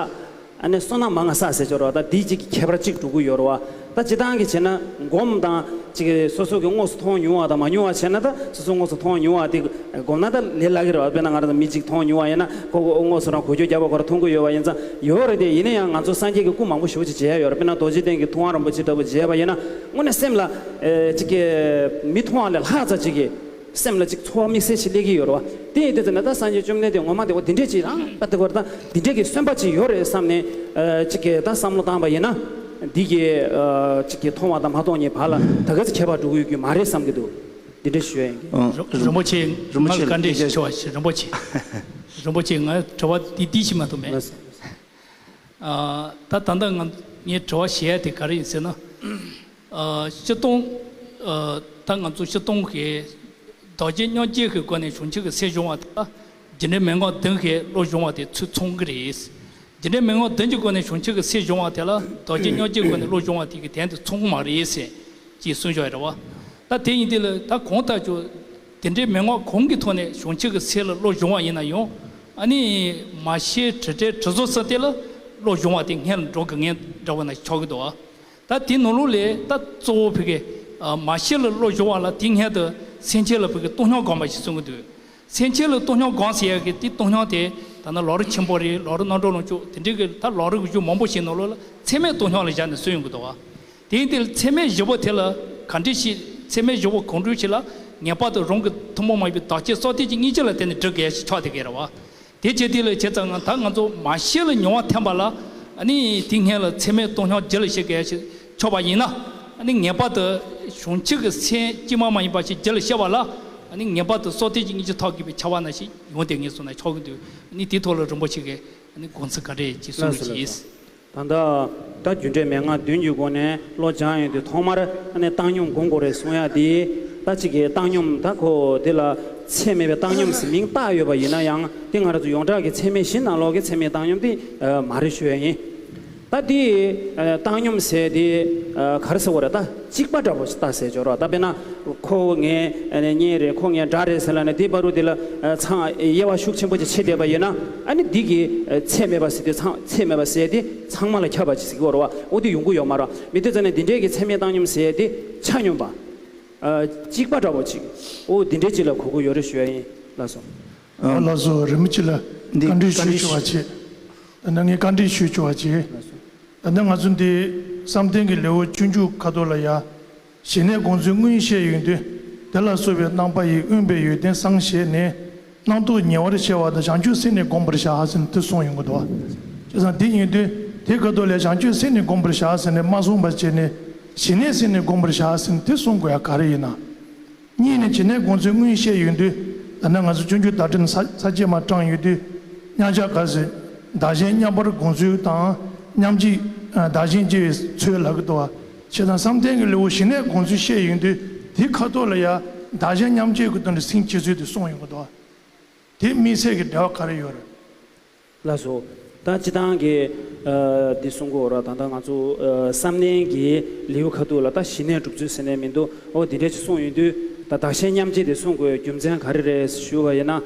ཨ་ནི་བསོད་ནམས་མང་ང་བསགས་ཟེར་ཆོག་རེད་བ། ད་འདི་གཅིག་གི་ཁྱད་པར་གཅིག་འགྲོ་གི་ཡོད་རེད་བ། ད་སྤྱིར་བཏང་གི་བྱས་ན་སྒོམ་དང་ཅིག་སོ་སོ་གི་དངོས་སུ་མཐོང་མྱོང་བ་དང་མ་མྱོང་བ་བྱས་ན། ད་སོ་སོ་དངོས་སུ་མཐོང་མྱོང་བ་དེ་སྒོམ་ན་ད་ལས་སླ་གི་རེད་བ། དཔེར་ན་ང་རང་ཚོ་མི་གཅིག་མཐོང་མྱོང་བ་ཡིན་ན་ཁོ་ཁོ་དངོས་སུ་རང་གོ་ཆོད་རྒྱབ་པ་ཁོ་རང་མཐོང་གི་ཡོད་པ་ཡིན་ཙང་ཡོད་རེད་དེ། ཡིན་ན་ཡང་ང་ཚོ་སངས་རྒྱས་ཀྱི་སྐུ་མང་པོ་ཞེ་པོ་ཅིག་མཇལ་ཡ་ཡོད་རེད། དཔེར་ན་རྡོ་རྗེ་གདན་གྱི་ཐུབ་དབང་རིན་པོ་ཆེ་ལྟ་བུ་མཇལ་བ་ཡིན་ན་དངོས་གནས་སེམས་ལ་ཨེ་ཅིག་གི་མི་མཐོང་བ་ལས་ལྷག་ཙམ་ཅིག་གི་སེམས་ལ་ཅིག་ཚོར་བ་དམིགས་བསལ་ཞིག་སླེབས་ཀྱི་ཡོད་རེད་བ། དེ་ཡིན་དུས་ཙམ་ནས་ད་སངས་རྒྱས་བཅོམ་ལྡན་འདས་ངོ་མ་དེ་འོ་དེ་འདྲས་ཅིག་རང་ད་དེ་བར་ད་དེ་འདྲས་ཀྱི་སེམས་པ་ཅིག་ཡོད་རེད་བསམ་ནས་ཨ་ཅིག་གི་ད་བསམ་བློ་བཏང་པ་ཡིན་ན། འདི་གི་ཨ་ཅིག་གི་མཐོང་བ་དང་མ་མཐོང་གཉིས་བར་ལ་ད་ག་ཚོད་ཁྱད་པར་འགྲོ་གི་ཡོད་ཀྱི་མ་རེད་བསམ་གྱི་འདུག་འདི་འདྲས་ཞུ་ཡ་ཡིན་གྱི། ཨ། རིན་རིན་པོ་ཆེ། རིན་པོ་ཆེ་ལ་ང་བཀའ་འདྲི་ཞུ་ཞུ་བ་ཞིག་རིན་པོ་ཆེ། རིན་པོ་ཆེ། ང་དྲི་བ་འདི་འདི་ཞིག་མ་གཏོགས་མེད། ལགས་སོ། ཨ། ད་ད་ལྟ་ང་ངས་དྲི་བ་བཤད་ཡ་དེ་ག་རེ་ཡིན་ཟེར་ན། ཨ། སྤྱིར་བཏང་། ཨ། ད་ང་ཚོ་སྤྱིར་བཏང་གི་རྡོ་རྗེ་སྙིང་རྗེ་གི་སྒོ་ནས་བྱང་ཆུབ་ཀྱི་སེམས་སྦྱོང་བ་དེ་ལ་རྒྱུ་འབྲས་མན་ངག་བདུན་གྱི་བློ་སྦྱོང་བ་དེ་ཚུར་མཚུངས་ཀྱི་རེད། རྒྱུ་འབྲས་མན་ངག་བདུན་གྱི་སྒོ་ནས་བྱང་ཆུབ་ཀྱི་སེམས་སྦྱོང་བ་དེ་ལ་རྡོ་རྗེ་སྙིང་རྗེའི་སྒོ་ནས་བློ་སྦྱོང་བ་དེ་གི་དོན་དེ་མཚུངས་མ་རེད་ཟེར་ཅེས་གསུངས་བཞག་ཡོད་རེད་བ། ད་དེ་ཡིན་དུས་ལ་ད་གང་ལྟར་ཀྱང་དེ་འདྲའི་མན་ངག་གང་གི་ཐོག་ནས་བྱང་ཆུབ་ཀྱི་སེམས་ལ་བློ་སྦྱོང་བ་ཡིན་ན་ཡང་། ཨ་ནི་མ་ཤེས་དྲི་བྲལ་དྲི་བཟོ་ས་དེ་ལ་བློ་སྦྱོང་བ་དེ་སྔོན་ལ་འགྲོ་དགོས་ངེས་འདྲ་བ་ན་ཆགས་ཀྱི་འདུག་བ། ད་དེ་ནང་ལོགས་ལས་ད་གཙོ་བོ་ཕ་གི་ཨ་མ་ཤེས་ལ་བློ་སྦྱོང་བ་ལ་དེ་སྔོན་དུ་སེམས་ཅན་ལ་ཕ་གི་བཏང་སྙོམས་སྒོམ་པ་ཞིག་གསུང་གི་འདུག་སེམས་ཅན་ལ་བཏང་སྙོམས་སྒོམ་ཟེར་ཡ་གི་དེ་བཏང་སྙོམས་དེ་ད་ནི་ལམ་རིམ་ཆེན་པོ་རེད། ལམ་རིམ་རྣམ་གྲོལ་ལམ་མཆོག་དེ་འདྲའི་གི་ད་ལམ་རིམ་གི་རྒྱུ་མང་པོ་ཞིག་ནང་ལོགས་ལ་ཚད་མེད་བཏང་སྙོམས་ལ་བཞག་ནས་གསུངས་ཡོང་གི་འདུག་བ། དེ་ཡིན་དུས་ཚད་མེད་བཞི་པོ་དེ་ལ་ག་འདྲ་ཞིག་ཚད་མེད་བཞི་པོ་གང་འདྲ་ཞིག་ལ་ངེས་པར་དུ་རང་གི་ཐུན་མོང་མ་ཡིན་པའི་བདག་ཅན་བསམ་གཏན་གྱི་སྙིང་རྗེ་ལ་བརྟེན་ནས་སྒྲུབ་དགོས་ཞེས་ཆགས་བསྡད་ཀྱི་རེད་བ། དེ་བྱས་དུས་ལ་བྱས་ཙང་ད་ང་ཚོ་མ་ཤེས་ལ་མྱོང་བ་ཐོན་པ་ལ་ཨ་ནི་དེ་སྔོན་ལ་ཚད་མེད་བཏང་སྙོམས་རྒྱུད་ལ་སྐྱེ་དགོས་ཞེས་ཆགས་པ་ཡིན་ན། ཨ་ནི་ངེས་པར་དུ་བྱང་ཆུབ་ཀྱི་སེམས་གཅིག་མ་མ་ཡིན་པ་ཞིག་རྒྱུད་ལ་སྐྱེ་བ་ལ་ཨ་ནི་ངེས་པར་དུ་བསམ་གཏན་གྱི་སྙིང་རྗེ་ཐོབ་དགོས་པའི་ཆ་བ་ནང་བཞིན་ཡོང་བསྡད་ངེས་སོང་ན་ཆགས་ཀྱི་འདུག་ཨ་ནི་དེའི་ཐོག་ལ་རིན་པོ་ཆེ་གིས་ཨ་ནི་དགོངས་ཚུལ་ག་རེ་ཅིག་གསུང་རོགས་གྱིས། ད་ལྟ་ད་རྒྱུ་འབྲས་མན་ངག་བདུན་གྱི་སྒོ་ནས་བློ་སྦྱང་ཡོང་དུས་ཐོག་མར་ཨ་ནི་བཏང་སྙོམས་སྒོམ་དགོས་རེད་གསུང་ཡ་དེ། ད་གཅིག་གི་བཏང་སྙོམས་ད་ཁོ་དེ་ལ་ཚད་མེད་པའི་བཏང་སྙོམས་ཟེར་མིང་བཏགས་ཡོད་པ་ཡིན་ན་ཡང་དེ་ང་རང་ཚོ་ཡོངས་གྲགས་ཀྱི་ཚད་མེད་བཞི་ནང་ལོགས་ཀྱི་ཚད་མེད་བཏང་སྙོམས་དེ་ཨ་མ་རེད་ཞུ་ཡ་ཡིན། ད་དེ་ཨ་བཏང་སྙོམས་ཟེར་དེ་ཨ་ག་རེ་ཟེར་དགོས་རེད། ད་གཅིག་པ་འདྲ་པོ་ཞིག་ད་ཟེར་ཆོག་རོགས། ད་དཔེར་ན་ཁོ་ངའི་ཨ་ནི་གཉེན་རེད། ཁོ་ངའི་དགྲ་རེད་ཟེར་ལབ་ནས་དེ་བར་དུ་དེ་ལ་ཨ་ཚང་དབྱེ་བ་ཤུགས་ཆེན་པོ་ཅིག་ཕྱེ་བསྡད་པ་ཡིན་ན། ཨ་ནི་འདི་གི་ཨ་ཚད་མེད་པ་ཟེར་དེ་ཚང་ཚད་མེད་པ་ཟེར་དེ་ཚང་མ་ལ་ཁྱབ་པ་ཅིག་ཟེར་གྱི་ཡོད་རེད་བ། འོ་དེ་ཡོང་གི་ཡོད་མ་རེད། མི་དེ་ཚོ་ནས་འདི་འདྲའི་གི་ཚད་མེད་བཏང་སྙོམས་ཟེར་དེ་ཆ་སྙོམས་པ། ཨ་གཅིག་པ་འདྲ་པོ་ཅིག་འོ་དེ་འདྲའི་ཅིག་ལ་གོ་གི་ཡོད་རེད་ཞུ་ཡ་ཡིན། ལགས་སོ། ཨ། ལགས་སོ། རིན་པོ་ཆེ་ལ་ཨ་བཀའ་འདྲི་ཞུ་ཆོག་པ་བྱེད། ད་ནི་ངས་བཀའ་འདྲི་ཞུ་ཆོག་པ་བྱེད། ལགས་སོ། ད་ནི་ང་ཚོ་འདི་བསམ་གཏན་གྱི་ལེའུ་བཅུ་མཇུག་ཁ་ཐོག་ལ་ཡ། ཞི་གནས་སྒོམ་ཚུལ་དངོས་བཤད་ཡོང་དུས། དེ་ལ་སོགས་པའི་རྣམ་པ་ཡིས་དབེན་པའི་ཡོན་ཏན་གསང་བྱས་ནས། རྣམ་རྟོག་ཉེ་བར་ཤེས་པ་དང་བྱང་ཆུབ་སེམས་ནི་བསྒོམ་པར་བྱ་ཟེར་ནས་དེ་གསུངས་ཡོང་གི་འདུག་བ། བྱས་ཙང་དེ་ཡིན་དུས་དེ་ཁ་ཐོག་ལས་བྱང་ཆུབ་སེམས་ནི་བསྒོམ་པར་བྱ་ཟེར་ནས་མ་གསུངས་པ་བྱས་ནས་ཞི་གནས་སེམས་ནི་བསྒོམ་པར་བྱ་ཟེར་ནས་དེ་གསུང་དགོས་ཡ་ག་རེ་ཡིན་ན། གཉིས་ནས་ཞི་གནས་སྒོམ་ཚུལ་དངོས་བཤད་ཡོང་དུས། ད་ནི་ང་ཚོ་སྤྱོད་འཇུག་བརྡ་འཕྲིན་ས་ས་བཅད་མ་དྲངས་ཡོང་དུས། མཉམ་གཞག་ག་ཟེར། བདག་གཞན་མཉམ་པར་སྒོམ་ཚུལ་དང་། མཉམ་གཅིག་ཨ་བདག་གཞན་གཅིག་པའི་ཚུལ་ལབ་ཀྱི་འདུག་བ། བྱས་ཙང་བསམ་གཏན་གྱི་ལེའུ་ཞི་གནས་སྒོམ་ཚུལ་བཤད་ཡོང་དུས་དེའི་ཁ་ཐོག་ལ་ཡ་བདག་གཞན་མཉམ་གཅིག་གི་དོན་དུ་སེམས་བསྐྱེད་ཚུལ་དེ་གསུངས་ཡོང་གི་འདུག་བ། དེ་དམིགས་བསལ་གྱི་འབྲེལ་བ་ག་རེ་ཡོད་རེད། ལགས་སོ། ད་སྤྱིར་བཏང་གི་ཨ་འདི་གསུང་གི་ཡོད་རེད། ད་ལྟ་ང་ཚོ་ཨ་བསམ་གཏན་གྱི་ལེའུ་ཁ་ཐོག་ལ་ད་ཞི་གནས་སྒྲུབ་ཚུལ་ཟེར་ནས་མི་འདུག་འོ་དེ་འདྲ་ཅིག་གསུངས་ཡོང་དུས། ད་བདག་གཞན་མཉམ་བརྗེ་དེ་གསུང་དགོས་རྒྱུ་མཚན་ག་རེ་རེད་ཞུ་བ་ཡིན་ན།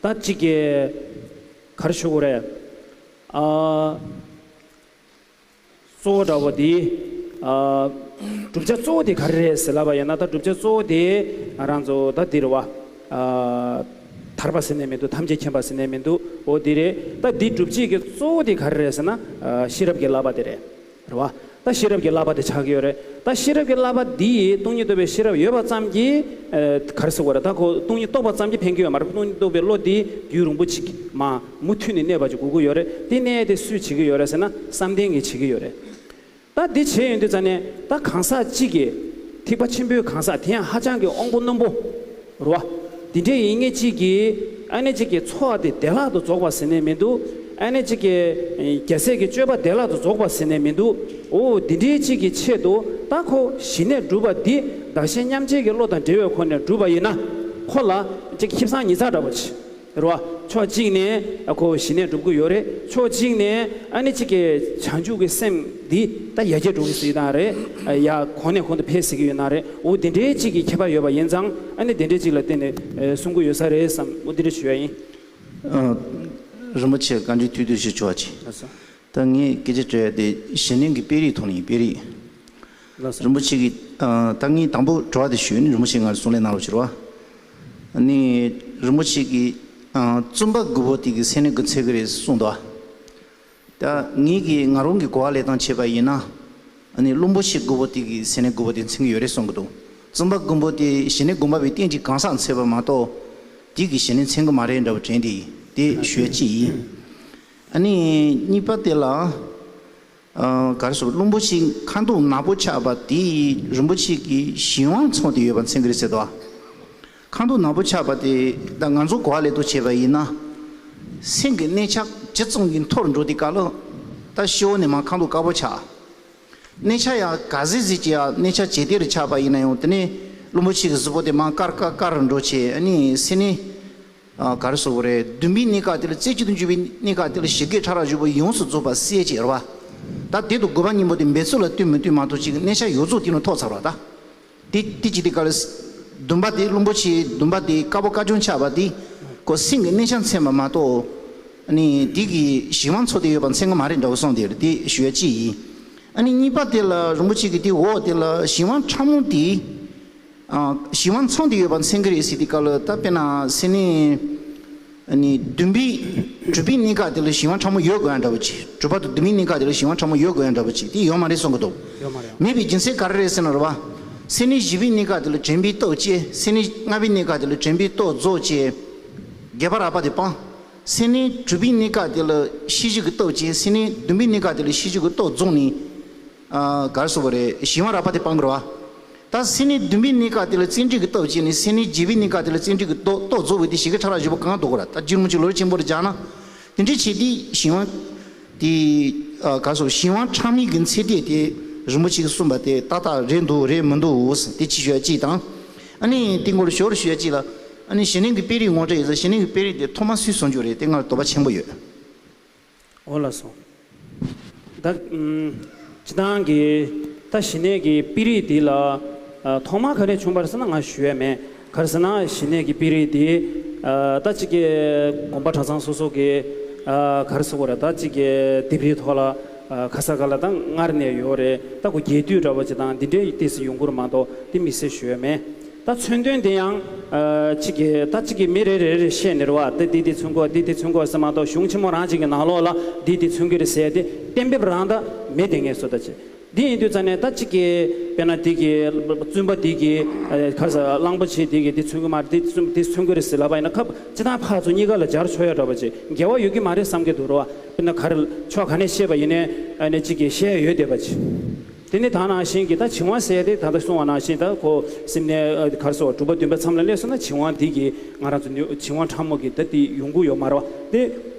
ད་གཅིག་གི་ག་རེ་ཞུ་དགོས་རེད། ཨ། གཙོ་བོ་འདྲ་བོ་དེ། ཨ། བསྒྲུབ་བྱ་གཙོ་བོ་དེ་ག་རེ་རེད་ཟེར་ལབ་པ་ཡིན་ན། ད་བསྒྲུབ་བྱ་གཙོ་བོ་དེ་ང་རང་ཚོ་ད་འདི་རེད་བ། ཨ། ཐར་པ་ཟེར་ནས་མི་འདུག་ཐམས་ཅད་མཁྱེན་པ་ཟེར་ནས་མི་འདུག་འོ་འདི་རེད། ད་འདི་སྒྲུབ་བྱེད་ཀྱི་གཙོ་བོ་དེ་ག་རེ་རེད་ཟེར་ན། ཨ། ཤེས་རབ་ཀྱི་བསླབ་པ་དེ་རེད། རེད་བ། ད་ཤེས་རབ་ཀྱི་བསླབ་པ་དེ་ཆགས་ཀྱི་ཡོད་རེད། ད་ཤེས་རབ་ཀྱི་བསླབ་པ་འདི་ཡིས་སྟོང་ཉིད་རྟོགས་པའི་ཤེས་རབ་ཡོད་པ་ཙམ་གྱིས། ཨ། ག་རེ་ཟེར་དགོས་རེད། ད་ཁོ་སྟོང་ཉིད་རྟོགས་པ་ཙམ་གྱིས་ཕན་གྱི་ཡོད་མ་རེད། སྟོང་ཉིད་རྟོགས་པའི་བློ་དེ་རྒྱུན་རིང་པོ་ཅིག་མ་མུ་མཐུད་ནས་གནས་པ་ཅིག་དགོས་ཀྱི་ཡོད་རེད། དེ་གནས་དེ་སུས་བྱེད་ཀྱི་ཡོད་རེད་ཟེར་ན། བསམ་གཏན་གྱིས་བྱེད་ཀྱི་ཡོད་རེད། ད་འདི་བྱས་ཡོང་དུས་ཙ་ནས་ད་གང་ཟག་གཅིག་གིས་ཐེག་པ་ཆེན་པོའི་གང་ཟག་དེ་ཡང་ཧ་ཅང་གི་དབང་པོ་རྣོན་པོ་རེད་བ། འདི་འདྲའི་ཡིན་མཁན་གཅིག་གིས་ཨ་ནི་གཅིག་གི་འཚོ་བ་དེ་བདེ་བླག་ཏུ་རྫོགས་པ་ཟེར་ནས་མི་འདུག་ཨ་ནི་གཅིག་གི་རྒྱལ་སྲས་ཀྱི་སྤྱོད་པ་བདེ་བླག་ཏུ་རྫོགས་པ་ཟེར་ནས་མི་འདུག་འོ་འདི་འདྲའི་གཅིག་གི་ཆེད་དུ་ད་ཁོ་ཞི་གནས་སྒྲུབ་པ་འདི་བདག་གཞན་མཉམ་བརྗེ་གི་བློ་དང་འབྲེལ་བའི་སྒོ་ནས་སྒྲུབ་པ་ཡིན་ན། ཁོ་ལ་གཅིག་ཁེ་བཟང་ཉིས་བརྩེགས་འདྲ་པོ་ཅིག་རེད་བ། ཕྱོགས་གཅིག་ནས་ཁོ་ཞི་གནས་སྒྲུབ་ཀྱི་ཡོད་རེད། ཕྱོགས་གཅིག་ནས་ཨ་ནི་གཅིག་གི་བྱང་ཆུབ་ཀྱི་སེམས་འདི་ད་ཡར་རྒྱས་འགྲོ་གི་ཟེར་གྱི་ཡོད་ན་རེད། ཡ་གོང་ནས་གོང་དུ་འཕེལ་ཟེར་གྱི་ཡོད་ན་རེད། འོ་དེ་འདྲའི་གཅིག་གི་ཁྱད་པར་ཡོད་པ་ཡིན་ཙང་། ཨ་ནི་དེ་འདྲའི་གཅིག་ལ་བརྟེན་ནས་གསུང་གི་ཡོད་ས་རེད་བསམ། འོ་དེ་འདྲ་ཞུ་ཡ་ཡིན། ཨ། རིན་པོ་ཆེ་བཀའ་འདྲི་ཐུང་ཐུང་ཞིག་ཞུ་བ་བྱེད། ལགས་སོ། ད་ངས་སྐད་ཆ་དྲི་ཡ་དེ་ཞི་གནས་ཀྱི་དཔེ་རིས་ཐོག་ནས་ཡིན། དཔེ་རིས། རིན་པོ་ཆེ་གིས་ཨ་ད་ངས་དང་པོ་དྲི་བ་དེ་ཞུས་ནས་རིན་པོ་ཆེ་ང་ལ་གསུང་ལན་གནང་རོགས་ཞུ་རོགས། ཨ་ནི་རིན་པོ་ཆེ་གིས་ཨ་བཙུན་པ་དགུ་པོ་དེ་གི་སེམས་ནི་དགུ་འཚོལ་གི་རེད་གསུངས་འདུག་ད་ངེད་ཀྱིས་ང་རང་གི་གོ་བ་ལེན་སྟངས་བྱས་པ་ཡིན་ན། ཨ་ནི་བླུན་པོ་ཆེ་དགུ་པོ་དེ་གི་སེམས་ནི་དགུ་པོ་དེ་འཚོལ་གི་ཡོད་རེད་གསུང་གི་འདུག་བཙུན་པ་དགུ་པོ་དེ་ཞི་གནས་སྒོམ་པ་པའི་རྟེན་གྱི་གང་ཟག་འཚོལ་བ་མ་གཏོགས་དེ་གི་ཞི་གནས་འཚོལ་གི་མ་རེད་འདྲ་བོ་དྲན་དེ་དེ་ཞུ་ཡ་གཅིག་ཡིན། ཨ་ནི་གཉིས་པ་དེ་ལ། ཨ་ག་རེ་ཟེར་བླུན་པོ་ཆེ་ཁ་མདོག་ནག་པོ་ཆགས་པ་དེ་རིན་པོ་ཆེ་གིས་གཞན་དབང་མཚོན་ཏེ་ཡོད་པ་མཚོན་གི་རེད་ཟེར་དོ། ཁ་མདོག་ནག་པོ་ཆགས་པ་དེ་ད་ང་ཚོ་གོ་བ་ལེན་སྟངས་བྱས་པ་ཡིན་ན། སེམས་ཀྱི་གནས་ཆ་ཇི་ཙམ་གྱིས་མཐོ་རུ་འགྲོ་དུས་སྐབས་ལ། ད་ཤི་བོ་ནས་མར་ཁ་མདོག་དཀར་པོ་ཆགས། གནས་ཆ་ཡང་ག་ཚོད་ཅིག་ཡང་གནས་ཆ་ཇེ་བདེ་རུ་ཆགས་པ་ཡིན་ན་ཡང་དེ་ནས་བླུན་པོ་ཆེ་གི་གཟུགས་པོ་དེ་མར་དཀར་དཀར་དཀར་རུ་འགྲོ་བྱས་ཨ་ནི་སེམས་ནི། ཨ་ག་རེ་ཟེར་དགོས་རེད། བདུན་པའི་གནས་སྐབས་དེ་ལ་རྩེ་གཅིག་ཏུ་འཇུག་པའི་གནས་སྐབས་དེ་ལ་ཞི་རྒོད་ཕྲ་རགས་བཞི་པོ་ཡོངས་སུ་རྫོགས་པ་སེལ་བྱེད་རེད་བ། ད་དེ་དང་དགུ་པ་གཉིས་པོ་དེ་འབད་རྩོལ་ལ་ལྟོས་མི་ལྟོས་མ་གཏོགས་ཅིག་གནས་ཆ་ཡོངས་རྫོགས་དེ་ནང་ཐོགས་ཚར་བ་ད། དེ་དེ་ཅི་སྟེ་ག་ལ། བདུན་པ་དེ་བླུན་པོ་ཆེ་བདུན་པ་དེ་དཀར་པོ་དཀར་ཆུང་ཆགས་པ་དེ། ཁོ་སེམས་ཀྱི་གནས་ཆ་མཚོན་པ་མ་གཏོགས། ཨ་ནི་དེ་གི་གཞན་དབང་མཚོན་ཏེ་ཡོད་པ་མཚོན་གི་མ་རེད་འདྲ་བོ་གསུངས་དེ་རེད་དེ་ཞུ་ཡ་གཅིག་ཡིན། ཨ་ནི་གཉིས་པ་དེ་ལ་རིན་པོ་ཆེ་གིས་དེ་འོག་དེ་ལ་གཞན་དབང་ཕྲ་མོ་དེ། ཨ་གཞན་དབང་མཚོན་ཏེ་ཡོད་པ་མཚོན་གི་རེད་ཟེར་དེ་ག་ལ་ད་དཔེར་ན་སེམས་ནི། ཨ་ནི་བདུན་པའི་གྲུབ་པའི་གནས་སྐབས་དེ་ལ་གཞན་དབང་ཕྲ་མོ་ཡོད་དགོས་ཡ་འདྲ་བོ་ཅིག་གྲུབ་པ་དང་བདུན་པའི་གནས་སྐབས་དེ་ལ་གཞན་དབང་ཕྲ་མོ་ཡོད་དགོས་ཡ་འདྲ་བོ་ཅིག་དེ་ཡོད་མ་རེད་གསུང་གི་འདུག་ཡོད་མ་རེད། མེད་པའི་རྒྱུ་མཚན་ག་རེ་རེད་ཟེར་ན་རེད་བ། སེམས་ནི་བཞི་པའི་གནས་སྐབས་དེ་ལ་དྲན་པའི་སྟོབས་སྐྱེ། སེམས་ནི་ལྔ་པའི་གནས་སྐབས་དེ་ལ་དྲན་པའི་སྟོབས་རྫོགས་སྐྱེ། རྒྱས་པ་རགས་པ་དེ་སྤང་། སེམས་ནི་དྲུག་པའི་གནས་སྐབས་དེ་ལ་ཤེས་བཞིན་གྱི་སྟོབས་སྐྱེ། སེམས་ནི་བདུན་པའི་གནས་སྐབས་དེ་ལ་ཤེས་བཞིན་གྱི་སྟོབས་རྫོགས་ནས། ཨ་ག་རེ་ཟེར་དགོས་རེད། གཞན་དབང་རགས་པ་དེ་སྤང་དགོས་རེད་བ། ད་སེམས་ནི་བདུན་པའི་གནས་སྐབས་དེ་ལ་བརྩོན་འགྲུས་ཀྱི་སྟོབས་སྐྱེས་ནས་སེམས་ནི་བརྒྱད་པའི་གནས་སྐབས་དེ་ལ་བརྩོན་འགྲུས་ཀྱི་སྟོབས་སྟོབས་རྫོགས་པའི་དེ་ཞི་རྒོད་ཕྲ་རགས་བཞི་པོ་གང་ལྡོག་གོ་ར་ད་རྒྱུད་རིན་པོ་ཆེ་ལོ་རྒྱུས་ཆེན་པོ་རུ་སྦྱར་ན། དེ་འདྲའི་ཆེད་དེ་གཞན་དབང་། དེ་ཨ་ག་རེ་ཟེར་གཞན་དབང་ཕྲ་མོའི་གི་ཚད་ལྡན་དེ་རིན་པོ་ཆེ་གིས་གསུངས་པ་དེ་ཏག་ཏག་རེད་འདུག་རེད་མི་འདུག་དེ་ཅིག་ཞུ་ཡ་གཅིག་དང་། ཨ་ནི་དེ་སྐོར་ཞོར་ཞུ་ཡ་གཅིག་ལ། ཨ་ནི་ཞི་གནས་ཀྱི་དཔེ་རིས་ངོ་སྤྲོད་ཡིན་ཙང་ཞི་གནས་ཀྱི་དཔེ་རིས་དེ་ཐོག་མ་སུས་གསུང་རྒྱུ་རེད་དེ་ང་ལ་དོགས་པ་ཆེན་པོ་ཡོད། འོ་ལགས་སོ། ད་ཨུམ། སྤྱིར་བཏང་གི་ད་ཞི་གནས་ཀྱི་དཔེ་རིས་འདི་ལ་ཨ་ཐོག་མར་ག་ནས་བྱུང་བ་རེད་ཟེར་ན་ང་ཞུ་ཡ་མེད། ག་རེ་ཟེར་ན་ཞི་གནས་ཀྱི་དཔེ་རིས་འདི་ཨ་ད་གཅིག་གི་དགོན་པ་གྲྭ་ཚང་སོ་སོ་གི་ཨ་ག་རེ་ཟེར་དགོས་རེད། ད་གཅིག་གི་ལྡེབས་རིས་ཐོག་ལ་ཨ་ཁ་ས་ག་ལ་ད་སྔར་ནས་ཡོད་རེད། ད་ཁོ་རྒྱས་བསྡུས་འདྲ་བོ་ཅིག་དང་འདི་འདྲའི་ཏོག་ཙམ་ཡོང་གི་རེད་མ་གཏོགས་འདི་མི་སྲིད་ཞུ་ཡ་མེད། ད་མཚོན་དོན་དེ་ཡང་ཨ་གཅིག་གིས་ད་གཅིག་གིས་མི་རེ་རེ་རེ་བཤད་ནི་རེད་བ། ད་འདི་འདི་མཚོན་གོ་འདི་འདི་མཚོན་གོ་ཟེར་མ་གཏོགས་གཞུང་ཆེན་མོ་རང་གཅིག་གི་ནང་ལོགས་ལ་འདི་འདི་མཚོན་གི་རེད་ཟེར་ཏེ་གཏན་འབེབས་རང་ད་མེད་དེ་ངས་བཟོ་ད་ཅི། འདི་ཡིན་དུས་ཙ་ནས་ད་གཅིག་གིས་དཔེར་ན་འདི་གི་བཙུན་པ་འདི་གི་ཨ་ག་རེ་ཟེར་གླང་པོ་ཆེ་འདི་གི་འདི་མཚོན་གི་མ་རེད། འདི་མཚོན་འདི་མཚོན་གི་རེད་ཟེར་ལབ་པ་ཡིན་ན་ཁ་སྤྱིར་བཏང་ཕར་ཚུར་གཉིས་ཀ་ལ་སྦྱར་ཆོག་ཡ་འདྲ་བ་ཅིག་འགལ་བ་ཡོད་ཀྱི་མ་རེད་བསམ་གི་འདུག་རེད་བ། དཔེར་ན་ག་རེ་ཕྱོགས་ག་ནས་བཤད་པ་ཡིན་ནའི་ཨ་ནི་གཅིག་གིས་བཤད་ཡ་ཡོད་བསྡད་པ་ཅིག་དེ་ནི་ད་ནང་བཞིན་གྱི་ད་བྱིང་བ་ཟེར་ཏེ་ད་ལྟ་གསུངས་པ་ནང་བཞིན་ད་ཁོ་སེམས་ནས་ག་རེ་ཟེར་དགྲུབ་པ་བདུན་པ་མཚམས་ལ་སླེབས་སོང་ན་བྱིང་བ་འདི་གི་ང་རང་ཚོ་བྱིང་བ་ཕྲ་མོ་གི་ད་འདི་ཡོང་གི་ཡོད་མ་རེད་བ། དེ་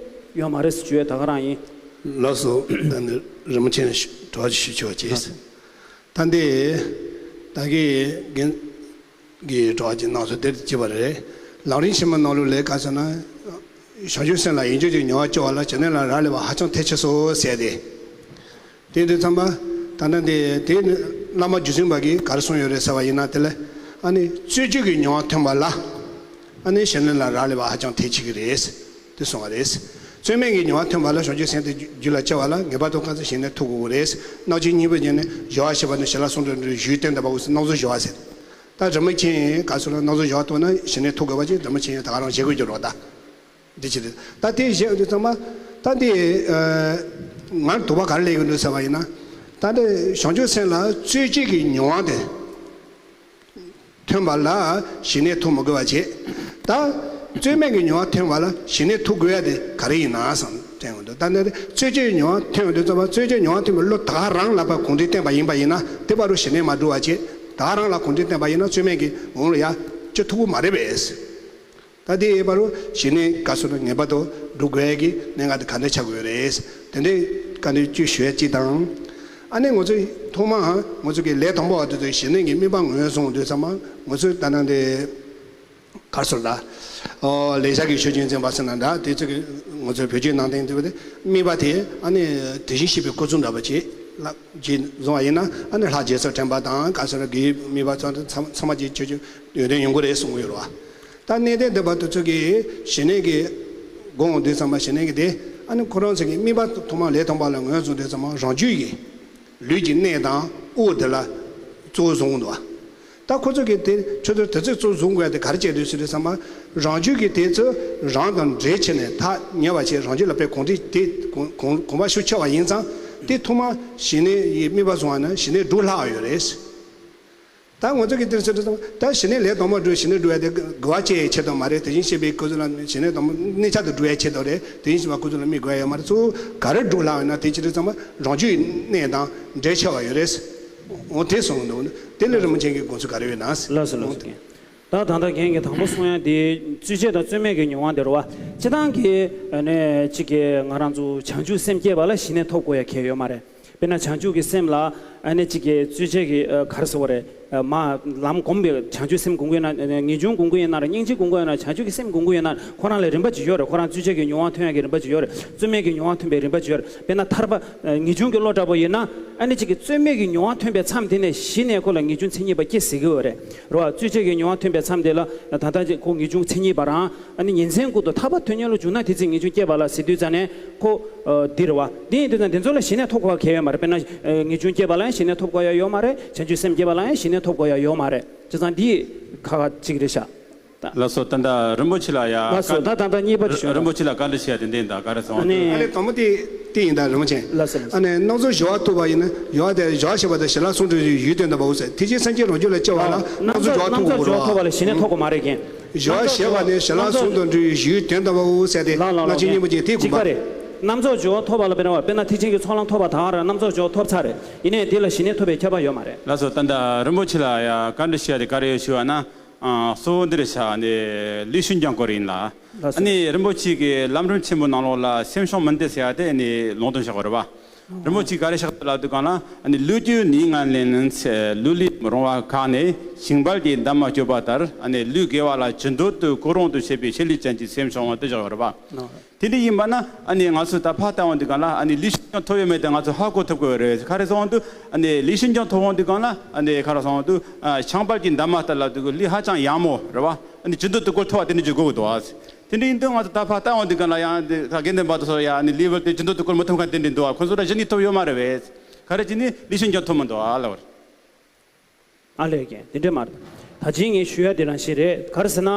ཡོད་མ་རེད་ཟེར་བརྗོད་ད་ག་རང་ཡིན། ལགས་སོ། ད་ནི་རིན་པོ་ཆེ་ནས་གྲོགས་ཞུ་ཆོག་ཅེས། ད་འདི་ད་གི་རྒན་གྱི་གྲོགས་ཀྱི་གནང་སོ་དེར་བྱེད་པ་རེད། ལམ་རིམ་ཆེན་མོ་ནང་ལོགས་ལས་ག་ཟེར་ན། བྱང་ཆུབ་སེམས་ལ་ཡིད་འཇུག་ཅིང་མྱོང་བ་སྐྱེ་བ་ལ་ཞི་གནས་ལ་རག་ལས་པ་ཧ་ཅང་ཐལ་ཆེ་སོ་ཟེར་ཏེ། དེ་དུས་ཙམ་པ། ད་ལྟ་འདི་དེ་ནི་བླ་མ་རྗེ་བཙུན་པ་གིས་ག་རེ་གསུངས་ཡོད་རེད་ཟེར་བ་ཡིན་ན་དེ་ལ། ཨ་ནི་རྩོལ་བཅས་ཀྱི་མྱོང་བ་ཐོན་པ་ལ། ཨ་ནི་ཞི་གནས་ལ་རག་ལས་པ་ཧ་ཅང་ཐལ་ཆེ་གི་རེད། དེ་གསུངས་པ་རེད། རྩོལ་མེད་ཀྱི་མྱོང་བ་ཐོན་པ་ལ་བྱང་ཆུབ་སེམས་དེ་རྒྱུད་ལ་སྐྱེ་བ་ལ་ངེས་པར་དུ་གང་ཟག་ཞི་གནས་ཐོབ་དགོས་རེད། རྣམ་མཁྱེན་གཉིས་པོ་བརྒྱུད་ནས་སྦྱོར་བ་ཞེས་པ་ནི་ཞི་ལ་གསུང་དོན་དུ་གཞུང་བསྟན་དུ་བབ་དགོས་སུ་རྣམ་གཟོ་སྦྱོར་བ་ཟེར། ད་རིན་པོ་ཆེ་ག་ཟེར་ན་རྣམ་གཟོ་སྦྱོར་བ་ཐོབ་ན་ཞི་གནས་ཐོབ་དགོས་པ་ཅིག་རིན་པོ་ཆེ་ད་ག་རང་བཞེད་དགོས་ཀྱི་རེད་ད། འདི་ཅི་རེད། ད་དེ་བཞེད་དུས་ཚང་མ། ད་འདི་ཨ་ང་དོགས་པ་ག་རེ་སླེབས་ཀྱི་འདུག་ཟེར་བ་ཡིན་ན། ད་འདི་བྱང་ཆུབ་སེམས་ལ་རྩོལ་བཅས་ཀྱི་མྱོང་བ་དེ་ཐོན་པ་ལ་ཞི་གནས་ཐོབ་མི་དགོས་པ་བྱེད། ད་རྩོལ་མེད་ཀྱི་མྱོང་བ་ཐོན་པ་ལ་ཞི་གནས་ཐོབ་དགོས་ཡ་དེ་ག་རེ་ཡིན་ན་བསམ་དྲན་གྱི་འདུག་ད་འདི་རྩོལ་བཅས་ཀྱི་མྱོང་བ་ཐོན་ཡོང་དུས་ཚང་མ་རྩོལ་བཅས་མྱོང་བ་ཐོན་པའི་བློ་ད་ག་རང་ལ་ཕར་གོམས་འདྲིས་བསྟན་པ་ཡིན་པ་ཡིན་ན་དེ་བར་དུ་ཞི་གནས་མ་འགྲུབ་པ་བྱེད། ད་ག་རང་ལ་གོམས་འདྲིས་བསྟན་པ་ཡིན་ན་རྩོལ་མེད་ཀྱི་ངང་ལ་ཡ་སྐྱེ་ཐུབ་ཀྱི་མ་རེད་པས། ད་དེ་ཡོད་པ་རུ་ཞི་གནས་ག་ཚོད་ངེས་པར་དུ་སྒྲུབ་དགོས་ཀྱི་གནད་འགག་དེ་ག་འདྲ་ཆགས་ཀྱི་ཡོད་རེད། དེ་འདྲའི་བཀའ་འདྲི་བཅུ་ཞུ་ཡ་གཅིག་དང་། ཨ་ནི་ང་ཚོས་ཐོག་མ་ང་ཚོ་གི་ལས་དང་པོ་བ་དེ་ཚོས་ཞི་གནས་ཀྱི་དམིགས་པ་ངོས་བཟུང་དུས་ཙམ་པ་ང་ཚོས་ད་ནང་དེ་ག་ཚོད་ལ། ཨོ་ལེགས་སྦྱར་གྱི་ཆོས་ཅན་འཛིན་པ་ཟེར་ན་འདྲ་དེ་ཚོ་གི་ང་ཚོའི་བོད་བརྒྱུད་ནང་བསྟན་དེ་བས་དམིགས་པ་དེ་ཨ་ནི་དེ་བཞིན་གཤེགས་པའི་སྐུ་གསུང་འདྲ་པོ་ཅིག་ལ་ཅིག་བཟུང་བ་ཡིན་ན་ཨ་ནི་ལྷ་རྗེ་བཙུན་དྲན་པ་དང་ག་ཚོད་ལ་དགེ་བའི་དམིགས་པ་ཚང་ཚང་མ་ཅིག་ཆོས་ཅན་ཡོན་ཏན་ཡོང་གི་རེད་གསུང་གི་ཡོད་རེད་བ། ད་གནས་བརྟན་སྡོམ་པ་དེ་ཚོ་གི་ཞི་གནས་ཀྱི་སྒོམ་དུས་ཙམ་པ་ཞི་གནས་ཀྱི་དེ་ཨ་ནི་ཁོ་རང་ཚོ་གི་དམིགས་པ་ཐོག་མ་ལས་དང་པོ་ལ་ངོས་བཟུང་དུས་ཙམ་པ་རང་རྒྱུད་ཀྱི་ལུས་ཀྱི་གནད་དང་དབུགས་དེ་ལ་ གཙོ་བོ་བཟུང་འདུག་བ། ད་ཁོ་ཚོ་གིས་དེ་ཆོས་དར་དེ་ཚོས་གཙོ་བཟུང་དགོས་ཡ་དེ་ག་རེ་བྱས་འདུག་ཟེར་དུས་ཙམ་པ། རང་རྒྱུད་ཀྱི་དེ་ཚོ་རང་དང་འབྲེལ་བྱས་ནས་ཐག་ཉེ་བ་བྱས། རང་རྒྱུད་ལ་དཔེ་གོམས་འདྲིས་དེ་གོམས་གོམས་པ་ཤུགས་ཆེ་བ་ཡིན་ཙང་། དེ་ཐོག་མ་ཞི་གནས་ཡི་དམིགས་པ་བཟུང་བ་ན་ཞི་གནས་དྲུག་ལྷག་ཡོད་རེད། ད་ང་ཚོ་གིས་དེར་ཟེར་དུས་ཙམ་པ། ད་ཞི་གནས་ལས་དང་པོ་སྒྲུབ། ཞི་གནས་སྒྲུབ་ཡ་དེ་དགེ་བ་སྐྱེ་ཡའི་ཆེད་དུ་མ་རེད། དེ་བཞིན་གཤེགས་པའི་སྐུ་གཟུགས་ལ་ཞི་གནས་དང་པོ་གནས་ཆ་དུ་སྒྲུབ་ཡའི་ཆེད་དུ་རེད། དེ་བཞིན་གཤེགས་པའི་སྐུ་གཟུགས་ལ་དམིགས་དགོས་ཡ་ཡོད་མ་རེད། གཙོ་བོ་ག་རེ་སྒྲུབ་ལྷག་ཡོད་ན་དེ་བྱེད་དུས་ཙམ་པ་རང་རྒྱུད་གནས་དང་འབྲེལ་ཆེ་བ་ཡོད་རེད། འོ་དེ་གསུངས་འདུག་དེ་ལས་རིན་པོ་ཆེ་གི་དགོངས་ཚུལ་ག་རེ་ཡོད་ན། ལགས་སོ་ལགས་སོ། ད་ད་ལྟ་རྒན་གྱིས་དང་པོ་གསུང་ཡ་དེ་རྩོལ་བཅས་དང་རྩོལ་མེད་ཀྱི་མྱོང་བ་དེ་རེད་བ། སྤྱིར་བཏང་གི་ཨ་ནི་གཅིག་གི་ང་རང་ཚོ་བྱང་ཆུབ་སེམས་བསྐྱེད་པ་ལ་ཞི་གནས་ཐོབ་དགོས་ཡ་གལ་ཡོད་མ་རེད། དཔེར་ན་བྱང་ཆུབ་ཀྱི་སེམས་ལ་ཨ་ནི་གཅིག་གི་རྩོལ་བཅས་ཀྱི་ཨ་ག་རེ་ཟེར་བ་རེད། ཨ་མ་ལམ་སྒོམ་པའི་བྱང་ཆུབ་སེམས་སྒོམ་གྱི་ཡོད་ན། ངེས་འབྱུང་སྒོམ་གྱི་ཡོད་ན་ར། སྙིང་རྗེ་སྒོམ་གྱི་ཡོད་ན། བྱང་ཆུབ་ཀྱི་སེམས་སྒོམ་གྱི་ཡོད་ན། ཁོ་རང་ལ་རིམ་པ་ཅིག་ཡོད་རེད། ཁོ་རང་རྩོལ་བཅས་ཀྱི་མྱོང་བ་ཐོན་ཡ་གི་རིམ་པ་ཅིག་ཡོད་རེད། རྩོལ་མེད་ཀྱི་མྱོང་བ་ཐོན་པའི་རིམ་པ་ཅིག་ཡོད་རེད། དཔེར་ན་ཐར་པ་ངེས་འབྱུང་གི་བློ་འདྲ་པོ་ཡིན་ན། ཨ་ནི་གཅིག་གི་རྩོལ་མེད་ཀྱི་མྱོང་བ་ཐོན་པའི་མཚམས་དེ་ནས་གཞི་ནས་ཁོ་ལ་ངེས་འབྱུང་མཚན་ཉིད་པ་སྐྱེ་སྲིད་ཀྱི་ཡོད་རེད། རེད་བ། རྩོལ་བཅས་ཀྱི་མྱོང་བ་ཐོན་པའི་མཚམས་དེ་ལ་ད་ལྟ་ཅིག་ཁོ་ངེས་འབྱུང་མཚན་ཉིད་པ་རང་། ཨ་ནི་ཉིན་མཚན་ཀུན་ཏུ་ཐར་པ་དོན་གཉེར་ལ་འཇུག་ན་དེ་ཚེ་ངེས་འབྱུང་སྐྱེས་པ་ལ་ཟེར་དུས་ཙ་ནས་ཁོ་ཨ་འདི་རེད་བ། འདི་ཡིན་དུས་ཙང་འདི་ཚོ་ལ་ཞི་གནས་ཐོབ་དགོས་པ་གལ་ཡོད་མ་རེད། དཔེར་ན་ཨ་ངེས་འབྱུང་སྐྱེས་པ་ལ་ཡང་ཞི་གནས་ཐོབ་དགོས་ཡ་ཡོད་མ་རེད། བྱང་ཆུབ་སེམས་སྐྱེས་པ་ལ་ཡང་ཞི་གནས་ཐོབ་དགོས་ཡ་ཡོད་མ་རེད། བྱས་ཙང་འདི་ཁག་ཁག་ཅིག་རེད་ཤག་ད། ལགས་སོ། ད་ལྟ་རིན་པོ་ཆེ་ལ་ཡ། ལགས་སོ། ད་ད་ལྟ་གཉིས་པ་དེ་ཞུ། རིན་པོ་ཆེ་ལ་བཀའ་འདྲི་ཞུ་ཡ་དེ་འདྲ་ཡིན། ད་ག་རེ་སོང་། ཨ་ནི། ཨ་ནི་དང་པོ་དེ་དེ་ཡིན། ད་རིན་པོ་ཆེ། ལགས་སོ་ལགས་སོ། ཨ་ནི་སྣམ་ཚོགས་སྦྱོར་བ་ཐོབ་པ་ཡིན་ན། སྦྱོར་བ་དེ་སྦྱོར་བ་ཞེས་པ་དེ་ཞལ་ལག་གསུམ་འདྲ་བའི་ཡུལ་དོན་དམ་པའོ་ཟེར། དེ་བཞིན་སེམས་ཅན་རང་རྒྱུད་ལ་སྐྱེ་བ་ལ་སྣམ་ཚོགས་སྦྱོར་བ་ཐོབ་དགོས་རེད་བ། སྣམ་ཚོགས་སྦྱོར་བ་ཐོབ་པ་ལ་ཞི་གནས་ཐོབ་དགོས་མ་རེད་རྒན། སྦྱོར་བ་ཞེས་པ་ནི་ཞལ་ལག་གསུམ་དང་འདྲ་བའི་ཡུལ་དོན་དམ་པའོ་ཟེར་ཏེ། ལགས་ལགས་ལགས། རྣམ་བཅད་སྙིང་པོ་ཅན་དེ་གཅིག་པ་རེད། སྣམ་ཚོགས་སྦྱོར་བ་ཐོབ་པ་ལ། དཔེར་ན་དཔེར་ན་ཐེག་ཆེན་གྱི་ཚོགས་ལམ་ཐོབ་པ་དང་ར། སྣམ་ཚོགས་སྦྱོར་བ་ཐོབ་ཚར་རེད། ཡིན་ནའི་དེ་ལ་ཞི་གནས་ཐོབ་པའི་ཁྱད་པར་ཡོད་མ་རེད། ལགས་སོ། ད་ལྟ་རིན་པོ་ཆེ་ལ་ཡ་བཀའ་འདྲི་ཞུ་ཡ་དེ་ག་རེ་ཡོད་ཞུ་བ་ན། ཨ། གཙོ་བོ་འདི་རེད་ཤག་ནི་ལུས་ཤིན་སྦྱངས་སྐོར་ཡིན་ལ། ལགས་སོ། ཨ་ནི་རིན་པོ་ཆེ་གི་ལམ་རིམ་ཆེན་མོ་ནང་ལོགས་ལ་སེམས་བྱུང་མུན་འདི་ཟེར་ཡ་དེ་ནི་ལུང་སྟོན་བྱ་དགོས་རེད་བ། རིན་པོ་ཆེ་ག་རེ་བཤད་ལབ་དུས་སྒང་ལ། ཨ་ནི་ལུས་ཀྱི་ནད་ངན་ལས་ནི་ཚེ་ལུས་ལས་རུང་བ་གང་ནས། ཞིང་བལ་གྱི་འདབ་མ་སྐྱོ་བ་ལྟར། ཨ་ནི་ལུས་དགེ་བ་ལ་ཇི་འདོད་དུ་ཀུན་རུང་དུ་བྱེད་པའི་ཆེད་ལས་ཅན་གྱི་སེམས་བྱུང་བ་དེ་བཞག་ཡོད་རེད་བ། དེ་འདྲ་ཡིན་པ་ན། ཨ་ནི་ང་ཚོས་ད་ཕར་ལྟ་འོང་དུས་སྒང་ལ། ཨ་ནི་ལུས་ཤིན་སྦྱངས་ཐོབ་ཡོད་མེད་དེ་ང་ཚོས་ཧ་གོ་ཐུབ་དགོས་རེད། ག་རེ་ཟེར་འོང་དུས། ཨ་ནི་ལུས་ཤིན་སྦྱངས་ཐོབ་འོང་དུས་སྒང་ལ། ཨ་ནི་ག་རེ་ཟེར་འོང་དུས། ཨ། ཞིང་བལ་གྱི་འདབ་མ་ལྟར་ལབ་དུས་ལུས་ཧ་ཅང་ཡང་མོ་རེད་བ། ཨ་ནི་ཇི་འདོད་དུ་ཀུན་ཐོབ་པ་དེ་འདྲ་ཅིག་དགོས་ཀྱི་འདུག་བ། དེ་འདྲ་ཡིན་དུས་ང་ཚོ་ད་ཕར་ལྟ་འོང་དུས་སྒང་ལ་ཡང་དེ་དགེ་འདུན་པ་དེ་ཚོ་ཡང་ཨ་ནི་ལུས་བལ་དེ་ཇི་འདོད་དུ་ཀུན་མི་ཐོབ་མཁན་དེ་འདྲ་འདུག་བ། ཁོ་ཚོ་ལ་གཞི་ནས་ཐོབ་ཡོད་མ་རེད་བས། ག་རེ་བྱས་ནས་ལུས་ཤིན་སྦྱངས་ཐོབ་མི་འདུག་ཨ་ལབ་པ་རེད། ཨ་ལས་རྒན། དེ་འདྲས་མ་རེད། ད་ཅི་ངས་ཞུ་ཡ་དེ་རང་བཞིན་རེད། ག་རེ་ཟེར་ན།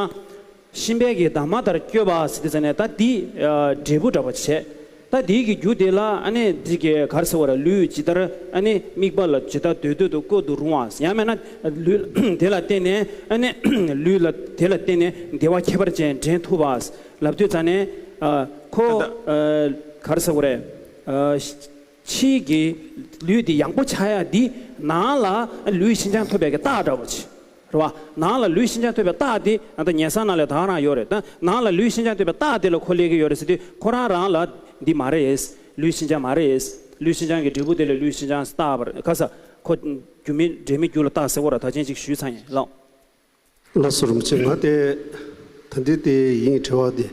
ཤིང་བལ་གྱི་འདབ་མ་ལྟར་སྐྱོ་བ་ཟེར་དུས་ཙ་ནས་ད་འདི་ཨ་འབྲས་བུ་འདྲ་པོ་བྱས། ད་འདི་གི་རྒྱུ་དེ་ལ་ཨ་ནི་འདི་གི་ག་རེ་ཟེར་བ་རེད། ལུས་ཇི་ལྟར་ཨ་ནི་དམིགས་པ་ལ་ཇི་ལྟར་འདོད་འདོད་དུ་ཀུན་ཏུ་རུང་བ། ཡང་མིན་ན་ལུས་དེ་ལ་བརྟེན་ནས། ཨ་ནི་ལུས་ལ་དེ་ལ་བརྟེན་ནས་བདེ་བ་ཁྱད་པར་ཅན་འདྲེན་ཐུབ་པ་ལབ་དུས་ཙ་ནས། ཨ་ཁོ་ད་ལྟ་ཨ་ག་རེ་ཟེར་བ་རེད། ཨ། ཕྱིའི་གི་ལུས་འདི་ཡང་པོ་ཆགས་ཡ་འདི་ནང་ལ་ལུས་ཤིན་སྦྱངས་ཐོབ་པའི་གི་རྟགས་འདྲ་པོ་ཅིག་རེད་བ། ནང་ལ་ལུས་ཤིན་སྦྱངས་ཐོབ་པའི་རྟགས་འདི་ད་ལྟ་ཉལ་ས་ནང་ལ་ད་ག་རང་ཡོད་རེད། ད་ནང་ལ་ལུས་ཤིན་སྦྱངས་ཐོབ་པའི་རྟགས་འདི་ལ་ཁོ་སླེབས་ཀྱི་ཡོད་རེད་ཟེར་དུས། ཁོ་རང་རང་ལ་འདི་མ་རེད། ལུས་ཤིན་སྦྱངས་མ་རེད། ལུས་ཤིན་སྦྱངས་ཀྱི་འབྲས་བུ་དེ་ལ་ལུས་ཤིན་སྦྱངས་རྟགས་པར་ག་ས། ཁོ་རྒྱུ་མེད་འབྲས་མེད་རྒྱུ་ལ་རྟགས་ཟེར་བ་ར། ད་ཅན་ཅིག་ཞུས་ཚར་ཡིན་ལགས། ལགས་སོ། རིན་པོ་ཆེ། ང་དེ་ད་འདི་དེ་ཡིན། དྲི་བ་འདི།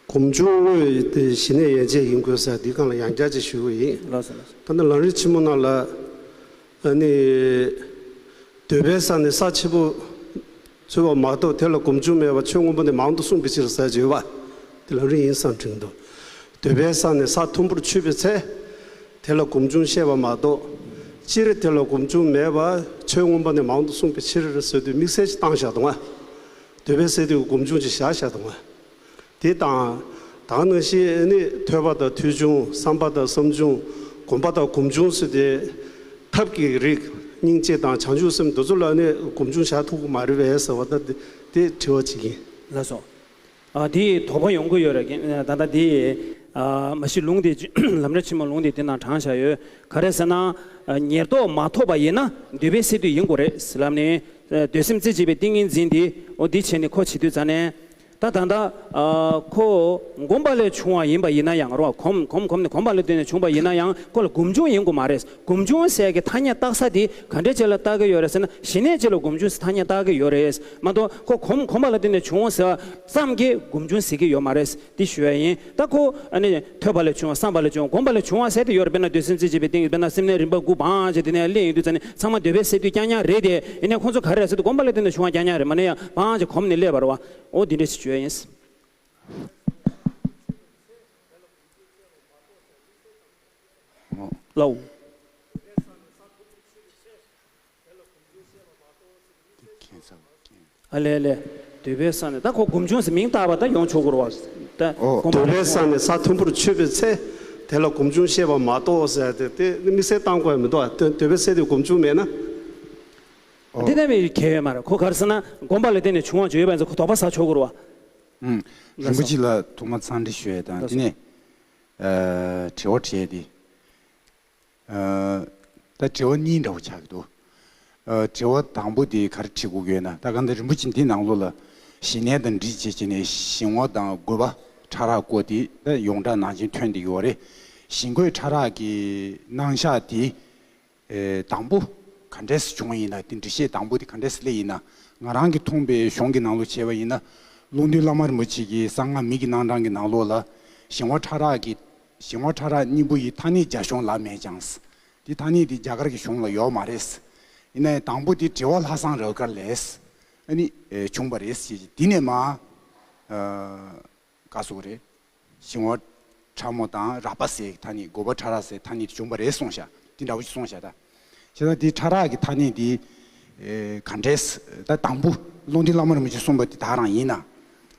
སྒོམ་བྱུང་དངོས་དེ་ཞི་གནས་ཡན་ཆད་ཡིན་དགོས་ས་འདི་སྒང་ལ་ཡང་བསྐྱར་ཅིག་ཞུ་གི་ཡིན། ལགས་སོ་ལགས་སོ། ད་ནི་ལམ་རིམ་ཆེན་མོ་ནང་ལ་ཨ་ནི་འདོད་པའི་ས་ནི་ས་ཆེན་པོ་འཚོལ་བ་མ་གཏོགས། དེ་ལ་སྒོམ་བྱུང་མེད་པར་ཆོས་མངོན་པ་ནི་མང་དུ་གསུངས་པའི་ཕྱིར་ཟེར་གྱི་ཡོད་པ། དེ་ལམ་རིམ་ཡིན་བསམ་དྲན་གྱི་འདུག་འདོད་པའི་ས་ནི་ས་མཐོན་པོར་ཆུད་པའི་ཚེ། དེ་ལ་སྒོམ་བྱུང་བཤད་པ་མ་གཏོགས། སྤྱིར་དེ་ལ་སྒོམ་བྱུང་མེད་པར་ཆོས་མངོན་པ་ནི་མང་དུ་གསུངས་པའི་ཕྱིར་ཟེར་དུས་དམིགས་བསལ་ཅིག་བཏང་བཞག་འདུག་ང་། འདོད་པའི་སའི་དུས་སྒོམ་བྱུང་ཅིག་བཞག་བཞག་འདུག་ང་། དེ་དང་། ད་ག་ནང་བཞིན་ནི་ཐོས་པ་དང་ཐོས་བྱུང་། བསམ་པ་དང་བསམ་བྱུང་། སྒོམ་པ་དང་སྒོམ་བྱུང་ཟེར་ཏེ། ཐབས་ཀྱི་རིགས་སྙིང་རྗེ་དང་བྱང་ཆུབ་སེམས་འདི་ཚོ་ལ་ནི་སྒོམ་བྱུང་བཞག་ཐུབ་ཀྱི་མ་རེད་པས་ཟེར་བ། ད་དེ་དེ་དྲི་བ་ཅིག་ཡིན། ལགས་སོ། ཨ། དེ་དོགས་པ་ཡོང་གི་ཡོད་རེད། ད་ལྟ་དེ་ཨ་མ་གཞི་ལུང་དེ་ལམ་རིམ་ཆེན་མོ་ལུང་དེ་དེ་ནང་དྲངས་བཞག་ཡོད། ག་རེ་ཟེར་ན། ཨ། ཉེར་བསྡོགས་མ་ཐོབ་པ་ཡིན་ན་འདོད་པའི་སའི་དུས་ཡིན་དགོས་རེད་ལབ་ནས། ཨ། འདོད་སེམས་རྩེ་གཅིག་པའི་ཏིང་ངེ་འཛིན་དེ། འོ་འདི་བྱས་ནས་ཁོ་བྱེད་དུས་ཙ་ནས། ད་ད་ལྟ་ཨ་ཁོ་སྒོམ་པ་ལས་བྱུང་བ་ཡིན་པ་ཡིན་ན་ཡང་རོ། གོམས་གོམས་གོམས་ནས་གོམས་པ་ལ་བརྟེན་ནས་བྱུང་བ་ཡིན་ན་ཡང་ཁོ་ལ་སྒོམ་བྱུང་ཡིན་དགོས་མ་རེད། སྒོམ་བྱུང་ཟེར་གྱི་ཐ་སྙད་བཏགས་ས་དེ་ག་འདྲ་ཅིག་ལ་བཏགས་ཀྱི་ཡོད་རེད་ཟེར་ན། ཞི་གནས་ཅིག་ལ་སྒོམ་བྱུང་ཟེར་ཐ་སྙད་བཏགས་ཀྱི་ཡོད་རེད་མ་གཏོགས། ཁོ་གོམས་གོམས་པ་ལ་བརྟེན་ནས་བྱུང་ཟེར་བ་ཙམ་གྱིས་སྒོམ་བྱུང་ཟེར་གྱི་ཡོད་མ་རེད། འདི་ཞུ་ཡ་ཡིན། ད་ཁོ་ཨ་ནི་ཐོས་པ་ལས་བྱུང་། བསམ་པ་ལས་བྱུང་། སྒོམ་པ་ལས་བྱུང་བ་ཟེར་དེ་ཡོད་རེད། དཔེར་ན་འདོད་སེམས་རྩེ་གཅིག་པའི་སྟེང་དཔེར་ན་སེམས་ནི་རིམ་པ་དགུ་བང་བྱས་དེ་ནས་སླེབས་ཡོང་དུས་ཙ་ནས་ཚང་མ་འདོད་པའི་སའི་དུས་རྐྱང་རྐྱང་རེད་དེ། ཡིན་ནའི་ཁོང་ཚོ་ག་རེ་རེད་ཟེར་དུས་སྒོམ་པ་ལས་བརྟེན་ནས་བྱུང་བ་རྐྱང་རྐྱང་རེད། མ་ནས་ཡང་བང་བྱས་གོམས་ནས་སླེབས་པ་རེད་བ། འོ་འདི་འདྲ་ཞིག་བརྗོད་ཡ་ཡིན། ལའོ། ཨ་ལས་ལས། འདོད་པའི་ས་ནས་ད་ཁོ་སྒོམ་བྱུང་ཟེར་མིང་བཏགས་པ་ད་ཡོང་ཆོག་གི་རེད་བ། ད་ཨོ། སྒོམ་འདོད་པའི་ས་ནས་ས་མཐོན་པོར་མཆོད་པའི་ཚེ། དེ་ལ་སྒོམ་བྱུང་བཤད་པ་མ་གཏོགས་ཟེར་ཏེ་དེ་དམིགས་བསལ་བཏང་དགོས་མི་འདུག་ཨ། འདོད་པའི་ས་དེ་སྒོམ་བྱུང་མེད་ན། འདི་ལྟ་བུའི་གལ་ཡོད་མ་རེད། ཁོ་ག་རེ་ཟེར་ན་སྒོམ་པ་ལ་བརྟེན་ནས་བྱུང་བ་བརྗོད་པ་ཡིན་ཙང་ཁོ་དོགས་པ་ཟ་ཆོག་གི་རེད་བ། ཨུམ། རིན་པོ་ཆེ་ལ་ཐོག་མར་འཚམས་འདྲི་ཞུ་ཡས་དང་དེ་ནས་ཨ་དྲི་བ་དྲིས་ཏེ། ཨ་ད་དྲི་བ་གཉིས་འདྲ་བོ་ཆགས་ཀྱི་འདུག་ཨ་དྲི་བ་དང་པོ་དེ་ག་རེ་དྲི་དགོས་ཀྱི་ཡོད་ན། ད་གང་ལྟར་རིན་པོ་ཆེ་འདི་ནང་ལོགས་ལ་ཞི་གནས་དང་འདྲིས་བྱེད་བྱས་ནས་ཞི་བ་དང་རྒོད་པ་ཕྲ་རགས་སྐོར་དེ་ད་ཡོངས་གྲགས་ནང་བཞིན་ཐོན་བསྡད་ཀྱི་ཡོད་རེད། ཞི་རྒོད་ཕྲ་རགས་ཀྱི་རྣམ་གཞག་དེ་ཨེ་དང་པོ་ག་འདྲས་སེ་བྱུང་ཡིན་ན། དེ་འགྲེལ་བཤད་དང་པོ་དེ་ག་འདྲས་སེ་སླེབས་ཡིན་ན། ང་རང་གིས་མཐོང་པའི་གཞུང་གི་ནང་ལོགས་བྱས་པ་ཡིན་ན། ཀློང་རྡོལ་བླ་མ་རིན་པོ་ཆེ་གི་གསང་སྔགས་མི་གི་རྣམ་གྲངས་ཀྱི་ནང་ལོགས་ལ་ཞི་བ་ཕྲ་རགས་ཀྱི་ཞི་བ་ཕྲ་རགས་གཉིས་པོ་ཡི་ཐ་སྙད་རྒྱ་གཞུང་ལ་མེད་ཀྱང་། དེ་ཐ་སྙད་དེ་རྒྱ་གར་གྱི་གཞུང་ལ་ཡོད་མ་རེད། ཡིན་ན་ཡང་དང་པོ་དེ་དྲི་བ་ལྷག་བསམ་རབ་དཀར་ལས་ཨ་ནི་ཨེ་བྱུང་བ་རེད་ཟེར། དེ་ནས་མ་ཨ་ག་སོགས་རེད། ཞི་བ་ཕྲ་མོ་དང་རགས་པ་ཟེར་ཐ་སྙད། རྒོད་པ་ཕྲ་རགས་ཟེར་ཐ་སྙད་དེ་བྱུང་བ་རེད་གསུངས་ཤག་དེ་འདྲ་བོ་ཞིག་གསུངས་ཤག་ད་བྱས་ཙང་དེ་ཕྲ་རགས་ཀྱི་ཐ་སྙད་དེ་ཨེ་ག་འདྲས་ད་དང་པོ་ཀློང་རྡོལ་བླ་མ་རིན་པོ་ཆེ་གསུངས་པ་དེ་དག་རང་ཡིན་ན།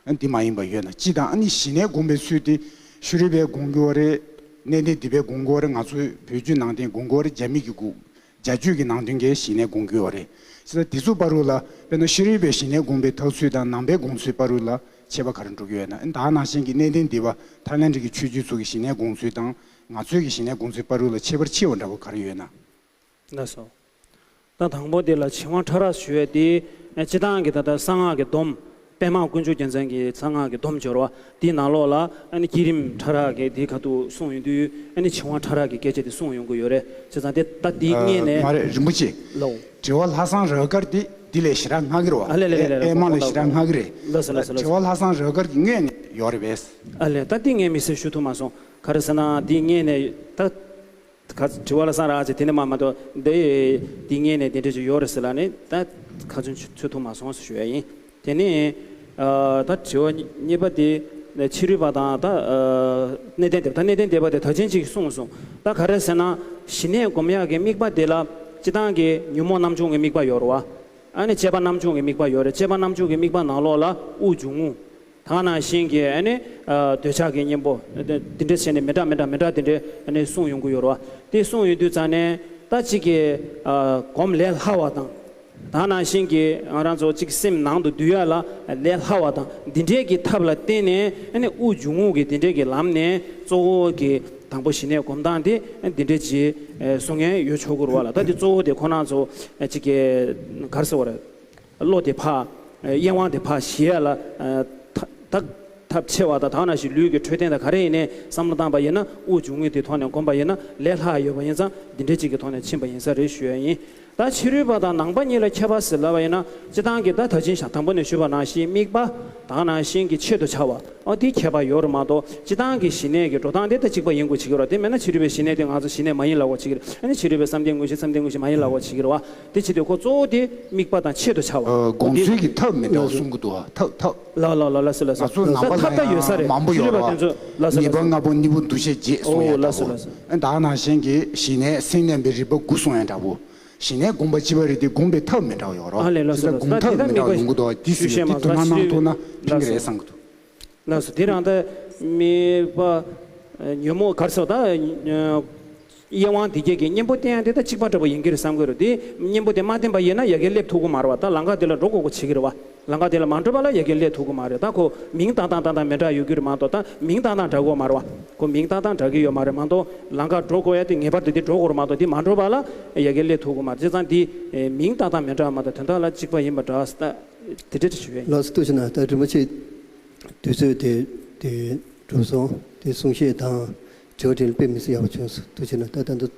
ཨ་འདི་མ་ཡིན་པ་ཡོད་ན། སྤྱི་དང་ཨ་ནི་ཞི་གནས་སྒོམ་པའི་ཚུལ་དེ་ཤེས་རིག་པས་སྒོམ་དགོས་པ་རེད། གནས་བརྟན་སྡིག་པས་སྒོམ་དགོས་པ་རེད། ང་ཚོའི་བོད་བརྒྱུད་ནང་བསྟན་སྒོམ་དགོས་པ་རེད། རྒྱ་མི་གི་སྒོམ་རྒྱ་ཆོས་ཀྱི་ནང་དོན་གྱི་ཞི་གནས་སྒོམ་དགོས་པ་རེད། བྱས་ཙང་དེ་ཚོ་བར་དུ་ལ་དཔེར་ན་ཤེས་རིག་པས་ཞི་གནས་སྒོམ་པའི་ཐབས་ཚུལ་དང་ནང་པའི་སྒོམ་ཚུལ་བར་དུ་ལ་ཁྱད་པར་ག་རེ་འགྲོ་གི་ཡོད་ན། ཨ་ནི་ད་ནང་བཞིན་གྱི་གནས་བརྟན་སྡིག་པ་ཐའི་ལེན་ཌི་གི་ཆོས་བརྒྱུད་ཚོ་གི་ཞི་གནས་སྒོམ་ཚུལ་དང་ང་ཚོའི་གི་ཞི་གནས་སྒོམ་ཚུལ་བར་དུ་ལ་ཁྱད་པར་ཆེ་བ་འདྲ་པོ་ག་རེ་ཡོད་ན། ལགས་སོ། ད་དང་པོ་དེ་ལ་ཞི་བ་ཕྲ་རགས་ཞུ་བའི་དེ་སྤྱི་བཏང་གི་ད་ལྟ་གསང་སྔགས་ཀྱི་སྡོམ། པདྨ་དཀོན་མཆོག་རྒྱལ་མཚན་གྱི་གསང་སྔགས་ཀྱི་སྡོམ་སྦྱོར་བ་དེའི་ནང་ལོགས་ལ་ཨ་ནི་བསྐྱེད་རིམ་ཕྲ་རགས་ཀྱི་དེ་ཁ་ཐུག་གསུངས་ཡོང་དུས་ཨ་ནི་ཞི་བ་ཕྲ་རགས་ཀྱི་སྐད་ཆ་དེ་གསུངས་ཡོང་གི་ཡོད་རེད། བྱས་ཙང་དེ་ད་དེའི་སྔོན་ནས། མ་རེད་རིན་པོ་ཆེ། ལགས། དྲི་བ་ལྷག་བསམ་རབ་དཀར་དེ་འདི་ལས་ཞེ་དྲག་སྔ་གི་རེད་བ། ཨ་ལས་ལས་ལས་ལས། པདྨ་ལས་ཞེ་དྲག་སྔ་གི་རེད། ལགས་སོ་ལགས་སོ་ལགས་སོ། དྲི་བ་ལྷག་བསམ་རབ་དཀར་གྱི་སྔོན་ནས་ཡོད་རེད་པས། ཨ་ལས། ད་འདི་ངས་མི་སེར་ཞུ་ཐུབ་མ་སོང་། ག་རེ་ཟེར་ན་འདི་སྔོན་ནས་ད། ག་དྲི་བ་ལ་བསམ་རག་ཅིག་དེ་ནས་མ་མ་གཏོགས་འདི་འདི་སྔོན་ནས་འདི་འདྲ་ཅིག་ཡོད་རེད་ཟེར་ལ་ནི་ད་ཁ་ཚོན་ཆུ་ཆུ་ཐུང་མ་སོང་ཟེར་ཞུ་ཡ་ཡིན། དེ་ནས་ཨ་ད་དྲི་བ་གཉིས་པ་དེ་ཕྱི་རོལ་པ་དང་ད་ཨ་གནས་བརྟན་སྡེ་པ། ད་གནས་བརྟན་སྡེ་པ་དེ་ད་ཅན་ཅིག་གསུངས་སོང་། ད་ག་རེ་ཟེར་ན་ཞི་གནས་སྒོམ་ཡག་གི་དམིགས་པ་དེ་ལ་སྤྱི་བཏང་གི་ཉོན་མོངས་རྣམ་བྱུང་གི་དམིགས་པ་ཡོད་རེད་བ། ཨ་ནི་སྐྱེས་པ་རྣམ་བྱུང་གི་དམིགས་པ་ཡོད་རེད། སྐྱེས་པ་རྣམ་བྱུང་གི་དམིགས་པ་ནང་ལོགས་ལ་དབུགས་འབྱུང་རྔུབ། ད་ནང་བཞིན་གྱི་ཨ་ནི་ཨ་འདོད་ཆགས་ཀྱི་གཉེན་པོ་འདི་འདྲ་བྱས་ནས་མི་འདྲ་མི་འདྲ་མི་འདྲ་དེ་འདྲས་ཨ་ནི་གསུངས་ཡོང་གི་ཡོད་རེད་བ། དེ་གསུངས་ཡོང་དུས་ཙང་ནས་ད་གཅིག་གི་ཨ་སྒོམ་ལས་སླ་བ་དང་། ད་ནང་བཞིན་གྱི་ང་རང་ཚོ་གཅིག་སེམས་ནང་དུ་འདུས་ཡ་ལ་ལས་སླ་བ་དང་འདི་འདྲས་ཀྱི་ཐབས་ལ་བརྟེན་ནས་ཨ་ནི་དབུགས་འབྱུང་རྔུབ་ཀྱི་འདི་འདྲས་ཀྱི་ལམ་ནས་གཙོ་བོ་གི་དང་པོ་ཞི་གནས་སྒོམ་སྟངས་དེ་འདི་འདྲས་ཀྱི་ཨ་གསུང་མཁན་ཡོད་ཆོག་གི་རེད་བ་ལ། ད་དེ་གཙོ་བོ་དེ་ཁོ་རང་ཚོ་གཅིག་གི་ག་རེ་ཟེར་བ་རེད། བློ་དེ་ཕར། གཡེང་བ་དེ་ཕར་ཞི་ཡ་ལ། ཐ་ཐབས་ཐབས་ཆེ་བ་དང་ད་ནང་བཞིན་ལུས་ཀྱི་འཕྲོད་བསྟེན་དང་ག་རེ་ཡིན་ནའི་བསམ་བློ་བཏང་པ་ཡིན་ན་དབུགས་འབྱུང་རྔུབ་དེ་ཐོག་ནས་སྒོམ་པ་ཡིན་ན་ལས་སླ་ཡོད་པ་ཡིན་ཙང་འདི་འདྲའི་ཅིག་གི་ཐོག་ནས་ཕྱིན་པ་ཡིན་ས་རེད་ཞུ་ཡ་ཡིན། ད་ཕྱི་རོལ་པ་དང་ནང་པ་གཉིས་ལ་ཁྱད་པར་ཟེར་ལབ་པ་ཡིན་ན་སྤྱིར་བཏང་གི་ད་ད་ཕྱིན་ཞག་དང་པོ་ནས་ཞུས་པ་ནང་བཞིན་དམིགས་པ་ད་ནང་བཞིན་གྱི་ཆེད་དུ་བྱ་བ། ཨོ་དེའི་ཁྱད་པར་ཡོད་རེད་མ་གཏོགས་སྤྱིར་བཏང་གི་ཞི་གནས་ཀྱི་འགྲོ་སྟངས་དེ་ད་གཅིག་པ་ཡིན་དགོས་བྱེད་ཀྱི་རེད་བ། དེ་མེད་ན་ཕྱི་རོལ་པའི་ཞི་གནས་དེ་ང་ཚོ་ཞི་གནས་མ་ཡིན་ལབ་དགོས་བྱེད་ཀྱི་རེད། ཨ་ནི་ཕྱི་རོལ་པའི་བསམ་གཏན་དངོས་གཞི་བསམ་གཏན་དངོས་གཞི་མ་ཡིན་ལབ་དགོས་བྱེད་ཀྱི་རེད་བ། དེ་བྱེད་དུས་ཁོ་གཙོ་བོ་དེ་དམིགས་པ་དང་ཆེད་དུ་བྱ་བ། ཨ་དགོངས་ཚུལ་གྱི་ཐབས་མི་འདྲ་བ་གསུང་གི་འདུག་བ། ཐབས་ཐབས། ལ་ལ་ལ་ལ་སི་ལ་སི། ང་ཚོ་ནང་པ་ལ་ཐབས་ད་ཡོད་ས་རེད། མང་པོ་ཕྱི་རོལ་པ་ཡོད་རེད་བ། དེ་ཚོ་ལ་སི་ལ་ཉིས་པ་ལྔ་པོ་གཉིས་པོ་འདུ་ཤེས་བརྒྱད་གསུང་ཡ་འདྲ་པོ། ཨ་ད་ནང་བཞིན་གྱི་ཞི་གནས་སེམས་མནན་པའི་རིམ་པ་དགུ་གསུང་ཡ་འདྲ་པོ། ཞི་གནས་སྒོམ་པ་སྤྱི་པ་རེད་དེ་སྒོམ་པའི་ཐབས་མི་འདྲ་བ་ཡོད་རེད་བ། ཨ་ལས་ལ་སི་ལ་སྒོམ་ཐབས་མི་འདྲ་བ་ཡོང་གི་འདུག་བ། དེ་ཞུ་ཞེས་མ་དེ་ཐུགས་སྣང་གནང་ཐུབ་ན་ཕན་གྱི་རེད་བསམ་གྱི་འདུག་ལགས་སོ། དེ་རང་ད་དམིགས་པ་ཉོན་མོངས་གར་སོགས་ད་གཡེང་བ་འདི་སྐྱེ་གི་གཉེན་པོ་བསྟེན་ཡ་དེ་ད་གཅིག་པ་འདྲ་པོ་ཡིན་གྱི་རེད་བསམ་གྱི་རེད། དེ་གཉེན་པོ་དེ་མ་བསྟེན་པ་ཡིན་ན་ཡ་གི་སླེབས་ཐུབ་ཀྱི་མ་རེད་བ། ད་ལམ་ཁ་དེ་ལ་འགྲོ་དགོས་དགོས་བྱེད་ཀྱི་རེད་བ། ལམ་ཁ་དེ་ལ་མ་འགྲོ་བ་ལ་ཡ་གི་སླེབས་ཐུབ་ཀྱི་མ་རེད། ད་ཁོ་མིང་བཏགས་སྟངས་ཏག་ཏག་མི་འདྲ་ཡོད་ཀྱི་རེད་མ་གཏོགས་ད་མིང་བཏགས་སྟངས་འདྲ་གི་ཡོད་མ་རེད་བ། ཁོ་མིང་བཏགས་སྟངས་འདྲ་གི་ཡོད་མ་རེད་མ་གཏོགས་ལམ་ཁ་འགྲོ་དགོས་ཡ་དེ་ངེས་པར་དུ་དེ་འགྲོ་དགོས་རེད་མ་གཏོགས་དེ་མ་འགྲོ་བ་ལ་ཡ་གི་སླེབས་ཐུབ་ཀྱི་མ་རེད། བྱས་ཙང་དེ་མིང་བཏགས་སྟངས་མི་འདྲ་བ་མ་གཏོགས་དོན་དག་ལ་གཅིག་པ་ཡིན་པ་འདྲ་ད་དེ་འདྲ་ཞུ་བས། ལགས་སོ་ཐུགས་རྗེ་གནང་། ད་རིན་པོ་ཆེ། དུས་ཚོད་དེ་དེ་གྲུབ་སོང་། དེ་གསུང་བཤད་དང་དྲི་བ་དྲིས་ལན་དཔེ་མི་སྲིད་ཡག་པོ་བྱུང་སོང་། ཐུགས་རྗེ་གནང་། ད་ད་དུང་